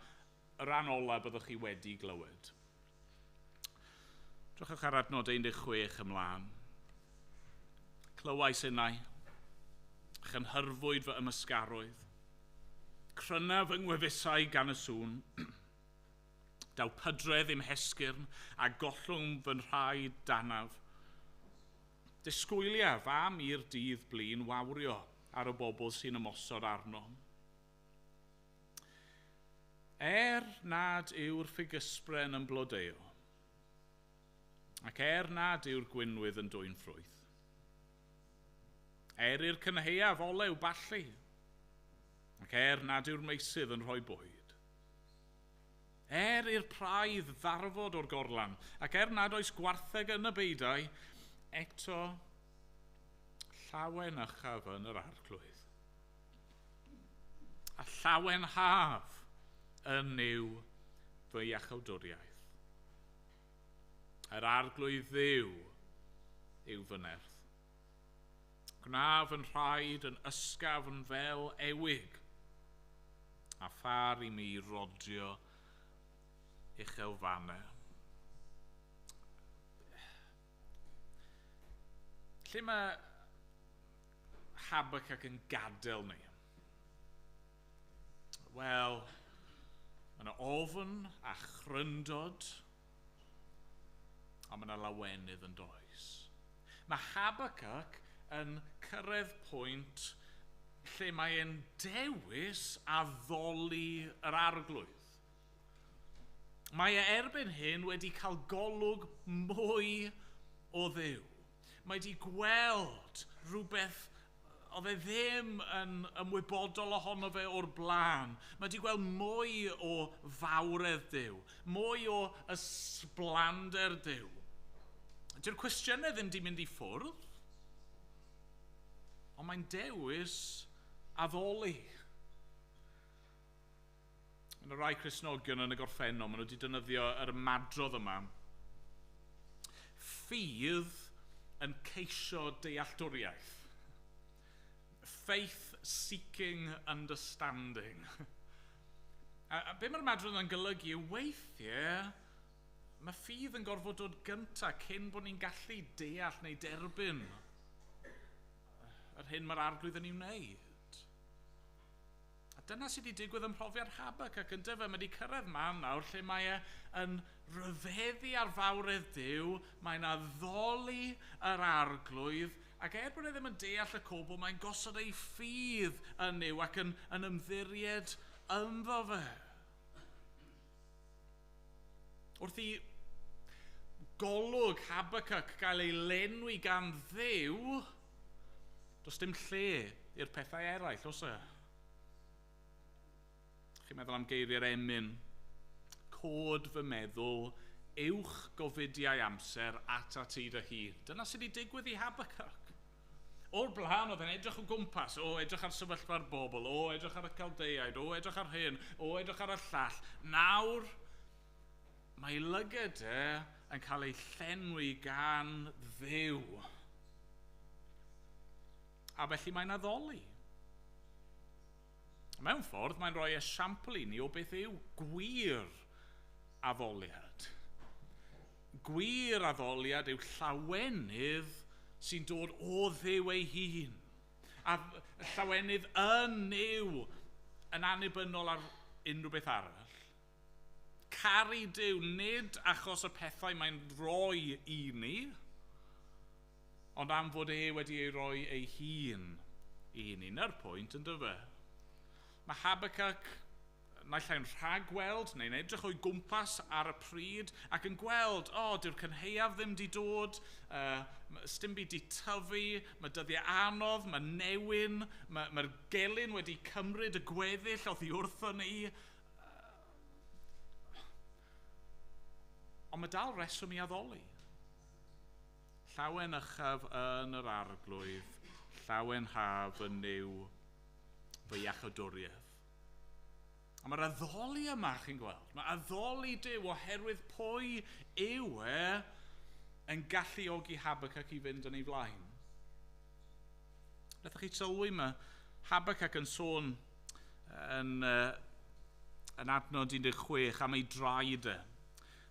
y rhan ola byddwch chi wedi glywed. Drychwch ar adnod 16 ymlaen. Clywais innau, chynhyrfwyd fy ymysgaroedd, cryna fy ngwefusau gan y sŵn, daw pydredd i'm hesgyrn a gollwng fy nhraed danaf. Disgwyliaf am i'r dydd blin wawrio ar y bobl sy'n ymosod arno. Er nad yw'r ffigysbren yn blodeuo, ac er nad yw'r gwinwydd yn dwyn ffrwyth, er i'r cynhaeaf olew ballu, ac er nad yw'r meysydd yn rhoi bwyd, er i'r praidd ddarfod o'r gorlan, ac er nad oes gwartheg yn y beidau, eto llawen ychaf yn yr Arglwydd. A llawen haf yn Nuw fy iachawdwriaeth. Yr Arglwydd Dduw yw fy nerth. Gwnaf yn rhaid yn ysgafn fel ewig, a phar i mi rodio uchelfannau. Lle mae Habakkuk yn gadael ni? Wel, mae yna ofn a chryndod, a mae yna lawenydd yn does. Mae Habakkuk yn cyrraedd pwynt lle mae e'n dewis addoli yr Arglwydd. Mae e erbyn hyn wedi cael golwg mwy o Dduw. Mae wedi gweld rhywbeth oedd e ddim yn ymwybodol ohono fe o'r blaen. Mae wedi gweld mwy o fawredd Duw, mwy o ysblander Duw. Dyw'r cwestiynau ddim wedi mynd i ffwrdd, ond mae'n dewis addoli. Yn y rai Cristnogion yn y gorffennol, maen nhw wedi defnyddio yr ymadrodd yma. Ffydd yn ceisio dealltwriaeth. Faith seeking understanding. A be mae'r ymadrodd yn golygu yw weithiau, mae ffydd yn gorfod dod gyntaf cyn bod ni'n gallu deall neu derbyn yr hyn mae'r Arglwydd yn ei wneud. A dyna sydd wedi digwydd ym mhrofiad Habakkuk yn dyfe. Mae wedi cyrraedd man nawr lle mae e yn rhyfeddu ar fawredd Duw, mae'n addoli yr Arglwydd, ac er bod e ddim yn deall y cwbl, mae'n gosod ei ffydd yn Nuw ac yn ymddiried ynddo fe. Wrth i golwg Habakkuk gael ei lenwi gan Dduw, does dim lle i'r pethau eraill, oes e? Chi'n meddwl am geiriau'r emyn, cod fy meddwl, uwch gofidiau amser at ti dy hun. Dyna sydd wedi digwydd i Habakkuk. O'r blaen oedd e'n edrych o gwmpas, o edrych ar sefyllfa'r bobl, o edrych ar y Caldeiaid, o edrych ar hyn, o edrych ar y llall. Nawr, mae lygad e yn cael ei llenwi gan Dduw. A felly mae'n addoli. Mewn ffordd, mae'n rhoi esiampl i ni o beth yw gwir addoliad. Gwir addoliad yw llawenydd sy'n dod o Dduw ei hun. A llawenydd yn Nuw yn annibynnol ar unrhyw beth arall. Caru Duw nid achos y pethau mae'n rhoi i ni, ond am fod e wedi ei roi ei hun i ni. Na'r pwynt yn dyfe. Mae Habakkuk naill ai'n rhagweld neu'n edrych o'i gwmpas ar y pryd ac yn gweld, o, dyw'r cynhaeaf ddim di dod, sdim byd di tyfu, mae dyddiau anodd, mae newyn, mae'r gelyn wedi cymryd y gweddill oddi wrtho ni. Ond mae dal reswm i addoli. Llawen ychaf yn yr Arglwydd, llawen haf yn Nuw fy iachawdwriaeth. A mae'r addoli yma, chi'n gweld, mae addoli Duw oherwydd pwy yw e yn galluogi Habakkuk i fynd yn ei flaen. Wnaethoch chi sylwi yma, Habakkuk yn sôn yn adnod 16 am ei draed e.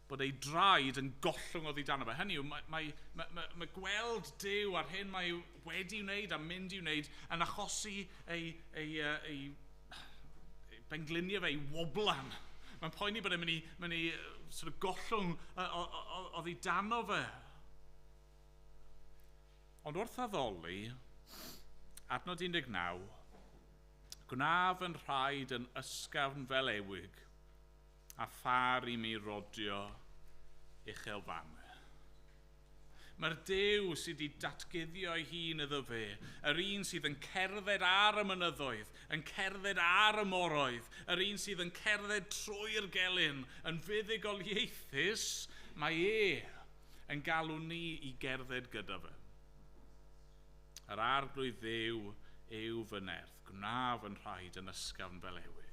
Bod ei draed yn gollwng oddi dano fe. Hynny yw, mae gweld Duw a'r hyn mae wedi wneud a mynd i wneud yn achosi ei bengliniau fe, ei woblan. Mae'n poeni bod e'n mynd i sort of gollwng oddi dano fe. Ond wrth addoli, adnod 19, gwnaf yn rhaid yn ysgafn fel ewig, a phar i mi rodio uchel fannau. Mae'r Duw sydd wedi datguddio ei hun iddo fe, yr un sydd yn cerdded ar y mynyddoedd, yn cerdded ar y moroedd, yr un sydd yn cerdded trwy'r gelyn, yn fuddugoliaethus, mae e yn galw ni i gerdded gyda fe. Yr Arglwydd Dduw yw fy nerth, gwnaf yn rhaid yn ysgafn fel ewig.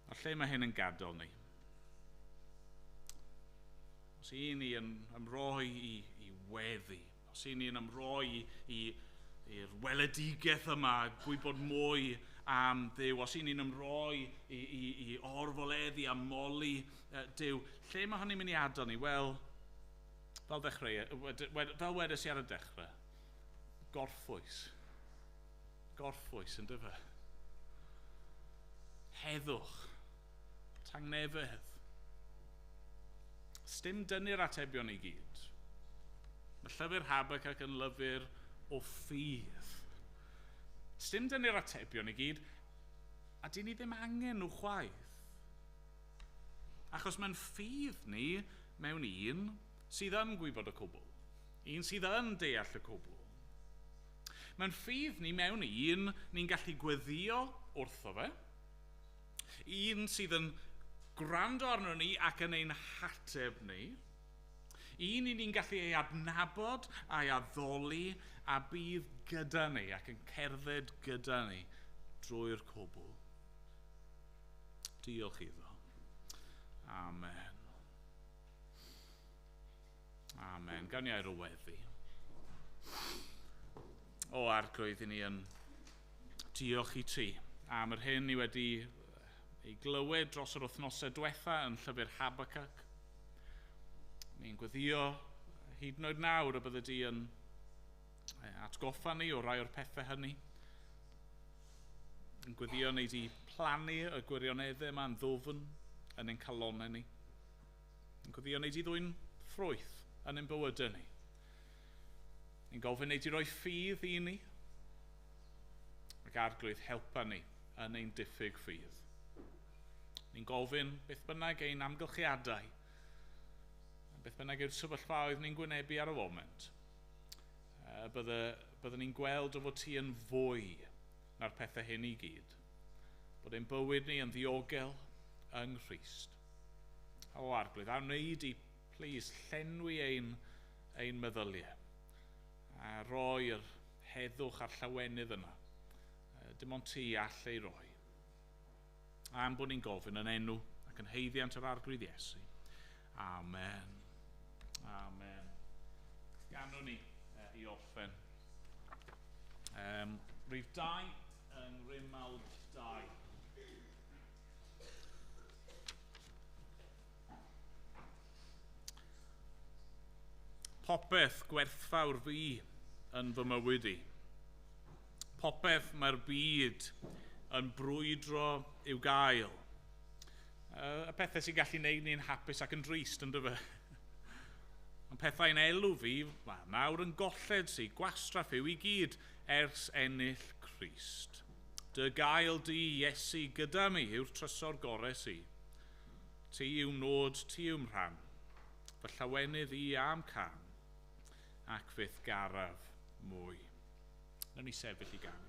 A lle mae hyn yn gadael ni? Os i ni yn ymroi i weddi, os i ni yn ymroi i'r weledigaeth yma, gwybod mwy am Dduw, os i ni'n ymroi i orfoleddu a moli Duw, lle mae hynny'n mynd i adael ni? Wel, fel wedes i ar y dechrau, gorffwys. Gorffwys, yn dyfe? Heddwch, tangnefedd. Sdim dynnu'r atebion i gyd. Mae llyfr Habakkuk yn lyfr o ffydd. Sdim dynnu'r atebion i gyd, a dyn ni ddim angen nhw chwaith. Achos mae'n ffydd ni mewn un sydd yn gwybod y cwbl. Un sydd yn deall y cwbl. Mae'n ffydd ni mewn un ni'n gallu gweddio wrtho fe. Un sydd yn gwrando arno ni ac yn ein hateb ni. Un i ni'n gallu ei adnabod a'i addoli a bydd gyda ni ac yn cerdded gyda ni drwy'r cwbl. Diolch iddo. Amen. Amen. Gawn ni air o weddi. O Arglwydd, i ni yn diolch i ti am yr hyn ni wedi ei glywed dros yr wythnosau diwetha yn llyfr Habakkuk. Ni'n gweddio hyd yn oed nawr y bydde di yn atgoffa ni o rai o'r pethau hynny. Yn gweddio ni di plannu y gwirioneddau yma yn ddwfn yn ein calonnau ni. Yn gweddio ni di ddwyn ffrwyth yn ein bywydau ni. Ni'n gofyn ni di roi ffydd i ni. Ac Arglwydd, helpa ni yn ein diffyg ffydd. Ni'n gofyn beth bynnag ein amgylchiadau, beth bynnag yw'r sefyllfaoedd ni'n gwynebu ar y foment, byddwn ni'n gweld o fod ti yn fwy na'r pethau hyn i gyd. Bod ein bywyd ni yn ddiogel yng Nghrist. O Arglwydd, a wneud i, please, llenwi ein meddyliau a roi'r heddwch a'r llawenydd yna. Dim ond ti all ei roi. Am bod ni'n gofyn yn enw ac yn haeddiant yr Arglwydd Iesu. Amen. Amen. Ganwn ni i orffen. Rhif 2 yng Ngrimald 2. Popeth gwerthfawr fi yn fy mywyd i. Popeth mae'r byd yn brwydro i'w gael. Y pethau sy'n gallu gwneud ni'n hapus ac yn drist, yn dyfe? Ond pethau'n elw fi, wel, nawr yn golled sy, gwastraff yw i gyd ers ennill Crist. Dy gael di, Iesu, gyda mi yw'r trysor gorau sy. Ti yw nod, ti yw'm rhan. Fy llawenydd i am cam, ac fyth garaf mwy. Nawn ni sefyll i ganu.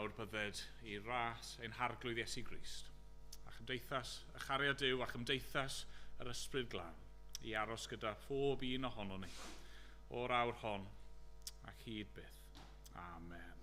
Nawr bydded i ras ein harglwydd Iesu Grist, a chymdeithas y chariad Duw a chymdeithas yr Ysbryd Glân i aros gyda phob un ohonon ni o'r awr hon ac hyd byth. Amen.